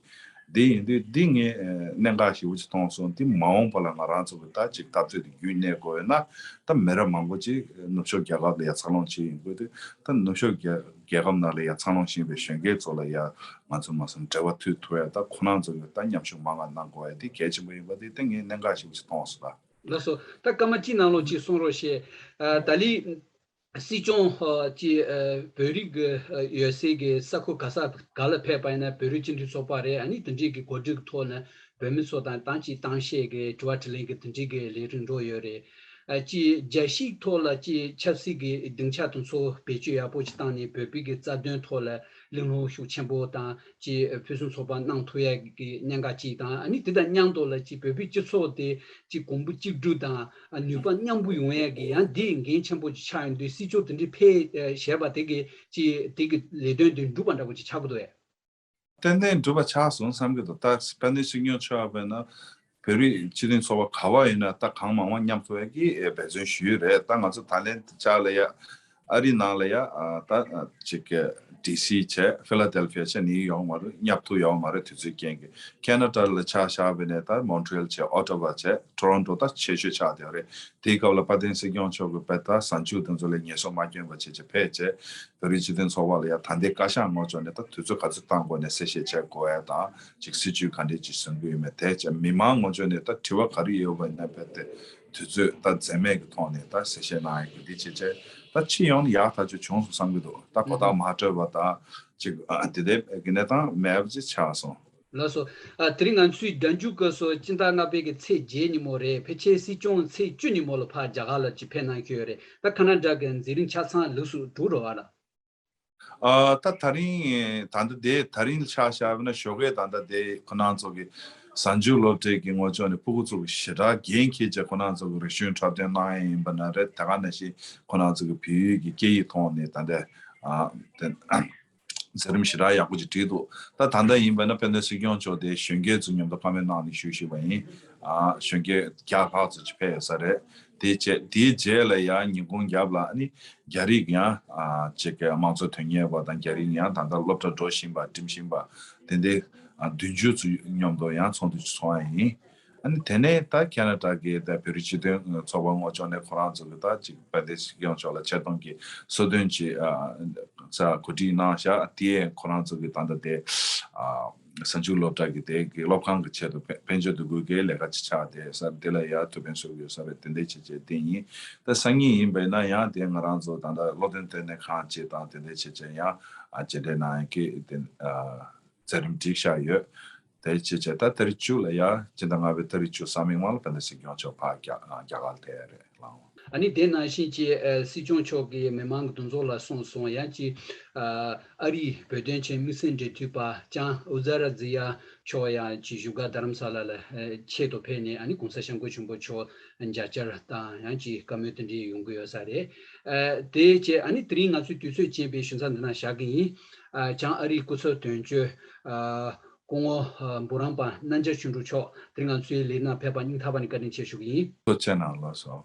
འདི་ཡིན་དུས་འདི་ངས་གནད་འགག་ཞེ་པོ་ཅིག་མཐོང་སོང་། འདི་མ་འོངས་པ་ལ་ང་རང་ཚོ་གི་ད་ཅིག་འཐབ་རྩོད་དེ་རྒྱུན་གནས་དགོས་ཡོད་ན། ད་མི་རབས་མང་པོ་ཅིག་ནུབ་ཕྱོགས་རྒྱལ་ཁབ་ལ་ཡ་འཚར་ལོངས་བྱེད་ཡིན་དགོས་དུས། ད་ནུབ་ཕྱོགས་རྒྱལ་རྒྱལ་ཁབ་ནང་ལ་ཡ་འཚར་ལོངས་ཕྱིན་པའི་གཞོན་སྐྱེས་ཚོ་ལ་ཡ་ང་ཚོ་མ་སོང་འབྲེལ་བ་མཐུད་ཐུབ་ཡ། ད་ཁོ་རང་ཚོ་གི་ད་མཉམ་ཞུགས་མང་ང་གནང་དགོས་ཡ་དེ་གལ་ཆེན་པོ་ཡིན་པ་དེ་ད་ངས་གནད་འགག་ཞེ་པོ་ཅིག་མཐོང་སོང་ད། ལགས་སོ། ད་སྐར་མ་གཅིག་ནང་ལོགས་ཅིག་གསུང་རོགས་ཞེས། ད་ལི། སྲིད་སྐྱོང་ཅིག་བོད་རིགས་ཀྱི་ཡོད་སའི་གི་ས་ཁུལ་ག་ས་ག་ལ་ཕེབས་པ་ཡིན་ན་བོད་རིགས་སྤྱི་མཐུན་ཚོགས་པ་རེད། ཨ་ནི་དེ་འདྲའི་གི་གོ་སྒྲིག་ཐོག་ནས་བོད་མི་ཚོ་དང་ཏང་གཅིག་གཏམ་བཤད་གི་དྲི་བ་དྲིས་ལན་གི་དེ་འདྲའི་གི་ལས་རིམ་འགྲོ་ཡོད་རེད། ཅིག་རྒྱལ་སྤྱིའི་ཐོག་ལ་ཅིག་ཆབ་སྲིད་ཀྱི་སྡིངས་ཆ་དེ་ཚོ་བེད་སྤྱོད་ཡག་པོ་ཅིག་བཏང་ནས་བོད་པའི་གི་རྩ་དོན་ཐོག་ལ་གླེང་སློང་ཤུགས་ཆེན་པོ་དང་ཅིག་ཕུན་སུམ་ཚོགས་པ་གནང་ཐུབ་ཡག་གི་གནད་འགག་ཅིག་དང་། ཨ་ནི་དེ་དང་མཉམ་དུ་ལ་ཅིག་བོད་པའི་སྤྱི་ཚོགས་དེ་ཅིག་གོང་བུ་གཅིག་སྒྲིལ་དང་ནུས་པ་མཉམ་སྤུངས་ཡོང་ཡག་གི་ཡང་འདི་འགན་ཆེན་པོ་ཅིག་ཆགས་ཡོང་དུས། སྲིད་སྐྱོང་དེ་འདྲའི་ཕེབས་བཞེས་པ་དེ་གི་ཅིག་དེ་གི་ལས་དོན་དེ་འགྲུབ་པ་འདྲ་པོ་ཅིག་ཆགས་ཀྱི་འདུག་གས། ཏན་ཏན་འགྲུབ་པ་ཆགས་སོང་བསམ་གྱི་འདུག་ད་དཔལ་ལྡན་སྲིད་སྐྱོང་མཆོག་ཡིན་ན་བོད་རིགས་སྤྱི་མཐུན་ཚོགས་པ་ག་བ་ཡིན་ན་ད་གང་མང་མང་མཉམ་འགྲོ་ཡ་གི་འབད་བརྩོན་ཞུས་རེད། ད་ང་ཚོ་ད་ལན་དེ་ཆ་ལ་ཡ་ཨ་རི་ནང་ལ་ཡ་ད་ཅིག་ ཌི་སི་བྱས། ཕི་ལ་དེལ་ཕི་ཡ་བྱས། ནི་ཡོག་མ་རེད། མཉམ་དུ་ཡོག་མ་རེད། དུས་ཚོད་རྐྱེན་གྱིས། ཁེ་ན་ཌ་ལ་ཆ་བཞག་པ་ཡིན་ན་ད་མོན་ཊི་རི་ཡལ་བྱས། ཨོ་ཊ་ཝ་བྱས། ཊོ་རོན་ཊོ་ད་ཆེ་ཤོས་ཆགས་བསྡད་ཡོད་རེད། དེའི་སྐབས་ལ་དཔལ་ལྡན་སྲིད་སྐྱོང་མཆོག་གིས་དཔེ་ད་གཟའ་མཇུག་དེ་ཚོ་ལ་ངལ་གསོ་མ་བསྐྱོན་པ་བྱས་བྱས་ཕེབས་བྱས། བོད་རིགས་སྤྱི་མཐུན་ཚོགས་པ་ལ་ཡ་ད་ལྟའི་བཀའ་ཤག་ངོས་ཕྱོགས་ནས་ད་དུས་ཚོད་ག་ཚོད་བཏང་དགོས་ནས་གསལ་བཤད་བྱེད་དགོས་ཡ་དང་། ཅིག་སྲིད་ཇུས་ག་འདྲས་ཅིག་བཟོ་གི་ཡོད་མེད་དེ་བྱས། མི་མང་ངོས་ཕྱོགས་ནས་ད་དྲི་བ་ག་རེ་ཡོད་པ་ཡིན་ན་དཔེ་དེ་དུས་ཚོད་ད་འཛེམས་མེད་ཀྱི་ཐོག་ནས་ད་གསལ་བཤད་གནང་ཡ་གི་འདི་བྱས་བྱས། ད་སྤྱི་ཡོངས་ནས་ཡག་ཐག་ཆོད་བྱུང་སོང་བསམ་གྱི་འདུག་ད་གོ་རྟོགས་མ་སྤྲོད་པ་དང་ཅིག་ཨ་དེ་འདྲའི་གི་གནས་སྟངས་མེད་པ་ཅིག་ཆགས་སོང་། ལགས་སོ། ཨ། དེ་རིང་ང་ཚོའི་སྒྲ་འཇུག་སྐབས་སུ་སྤྱི་ཟླ་ལྔ་པའི་གི་ཚེས་བརྒྱད་ཉིན་མོ་རེད། ཕལ་ཆེར་སྲིད་སྐྱོང་ཚེས་བཅུ་ཉིན་མོ་ལ་ཕར་རྒྱ་གར་ལ་ཅིག་ཕེབས་གནང་གི་ཡོད་རེད། ད་ཁེ་ན་ཌ་གི་མཛད་རིམ་ཆ་ཚང་ལེགས་སུ་གྲུབ་འགྲོ་བ་ལ། ཨ། ད་ད་རིང་ད་ལྟ་དེ་ད་རིང་ཆ་བཞག་པ་ན་ཞོགས་ཀས་ད་ལྟ་དེ་ཁོ་རང་ཚོ་གི་གཟའ་མཇུག་སློབ་གྲྭའི་གི་ངོས་ཕྱོགས་ནས་ཕྲུ་གུ་ཚོ་གི་ཞེ་དྲག་འགན་འཁྱེར་བྱས་ཁོ་རང་ཚོ་གི་རིག་གཞུང་འཁྲབ་སྟོན་གནང་ཡ་ཡིན་པ་ན་རེད། དེ་ག་ནང་བཞིན་ཁོ་རང་ཚོ་གི་བོད་ཡིག་གི་སྐད་ཡིག་ཐོག་ནས་ད་ལྟ་ཨ་དེ། མཛད་རིམ་ཞེ་དྲག་ཡག་པོ་ཅིག་བསྒྲིགས་འདུག་ད་ད་ལྟ་ཡིན་པ་ན་དཔལ་ལྡན་སྲིད་སྐྱོང་མཆོག་དེ་གཞོན་སྐྱེས་ཚོ་མཉམ་དུ་བཀའ་མོལ་གནང་ནས་བཞུགས་བཞུགས་པ་ཡིན། ཨ། གཞོན་སྐྱེས་བརྒྱ་ལྷག་ཙམ་ཅིག་ཕེབས་ཡོད་ས་རེད། དེ་རྗེས་དེའི་རྗེས་ལ་ཡང་ཉིན་གུང་རྒྱབ་ལ་ཨ་ནི་རྒྱ་རིགས་ཡང་ཨ་ཅིག་གི་དམངས་གཙོ་དོན་གཉེར་བ་དང་། རྒྱ་རིགས་ཡང་ད་ལྟ་སློབ་གྲྭ་འགྲོ་བཞིན་པ་འགྲིམ་བཞིན་པ་དེ་འདྲའི་ཨ་བདུན་ཅུ་ཙམ་མཉམ་དུ་ཡང་ཚོགས་འདུ་ཅིག་ཚོགས་ཡ་ཡིན། ཨ་ནི་དེ་ནས་ད་ཁེ་ན་ཌ་གི་ད་བོད་རིགས་སྤྱི་མཐུན་ཚོགས་པ་ངོས་ཕྱོགས་ནས་ཁོ་རང་ཚོ་གི་ད་ཅིག་དཔལ་ལྡན་སྲིད་སྐྱོང་མཆོག་ལ་ཆེ་མཐོང་གི་གསོལ་སྟོན་ཅིག་ཨ་ས་གོ་སྒྲིག་གནང་བཞག་དེ་ཁོ་རང་ཚོ་གི་ད་ལྟ་དེ་ཨ་གཟའ་མཇུག་སློབ་གྲྭ་གི་དེ་གི་སློབ་ཁང་གི་ཆེད་དུ་དཔལ་དཔལ་འབྱོར་འདུ་འགོད་ཀྱི་ལས་ཀ་ཅིག་ཆགས་དེ་ས་དེ་ལ་ཡར་ཐུགས་ཕན་གསོས་ཡོད་ས་རེད། དེ་འདྲའི་བྱས་བྱས་དེ་ཡིན། ད་སང་ཉིན་ཡིན་པས་ན་ཡང་དེ་ང་རང་ཚོ་ད་ལྟ་བློ་འདོན་ལྟེ་གནས་ཁང་ཅིག་དང་དེ་འདྲའི་བྱས་བྱས་ཡང་ཨ་མཇལ་འཕྲད་གནང་ཡ་གི་དེ་ཨ། མཛད་རིམ་བསྒྲིགས་བཞག་ཡོད། དེ་བྱས་བྱས་ད་ཏ་རིག་བཅུ་ལ་ཡ་སྤྱི་ཟླ་ལྔ་པའི་ཏ་རིག་བཅུ་གཟའ་མིག་དམར་ལ་དཔལ་ལྡན་སྲིད་སྐྱོང་མཆོག་ཕར་རྒྱ་རྒྱ་གར་ལ་ཕེབས་ཡ་རེད་ལགས། ཨ་ནི་དེ་ནང་བཞིན་གྱི་ཨ་སྲིད་སྐྱོང་མཆོག་གིས་མི་མང་གི་འདུ་ཚོགས་ལ་གསུངས་སོང་། ཡང་ཅིག་ཨ་ཨ་རིའི་བོད་དོན་ཆེད་དམིགས་བསལ་འབྲེལ་མཐུད་པ་ལྕམ་ཨུ་ཛ་ར་ཛི་ཡ་མཆོག་ཡང་ཅིག་བཞུགས་སྒར་རྡ་རམ་ས་ལ་ལ་ཨ་ཆེད་དུ་ཕེབས་ནས། ཨ་ནི་གོང་ས་སྐྱབས་མགོན་ཆེན་པོ་མཆོག་མཇལ་བཅར་དང་ཡང་ཅིག་བཀའ་མོལ་དེ་འདྲ་ཡོང་གི་ཡོད་ས་རེད། ཨ་དེ་བྱས་ཨ་ནི་དེ་རིང་ང་ཚོའི་དུས་ཚོད་ཅན་པའི་ཞུ་མཚམས་འདི་ན་བཞག་གི་ཡིན། ཨ་བྱང་ཨ་རིའི་སྐུ་ཚབ་དོན་གཅོད་ཨ་སྐུ་ངོ་ཨ་འབུམ་རམས་པ་རྣམ་རྒྱལ་ཆོས་འཕྲུལ་མཆོག་དེ་རིང་ང་ཚོའི་ལས་རིམ་ནང་ཕེབས་པར་སྙིང་ཐག་པ་ནས་བཀའ་དྲིན་ཆེ་ཞུ་གི་ཡིན། ཐུགས་རྗེ་གནང་། ལགས་སོ།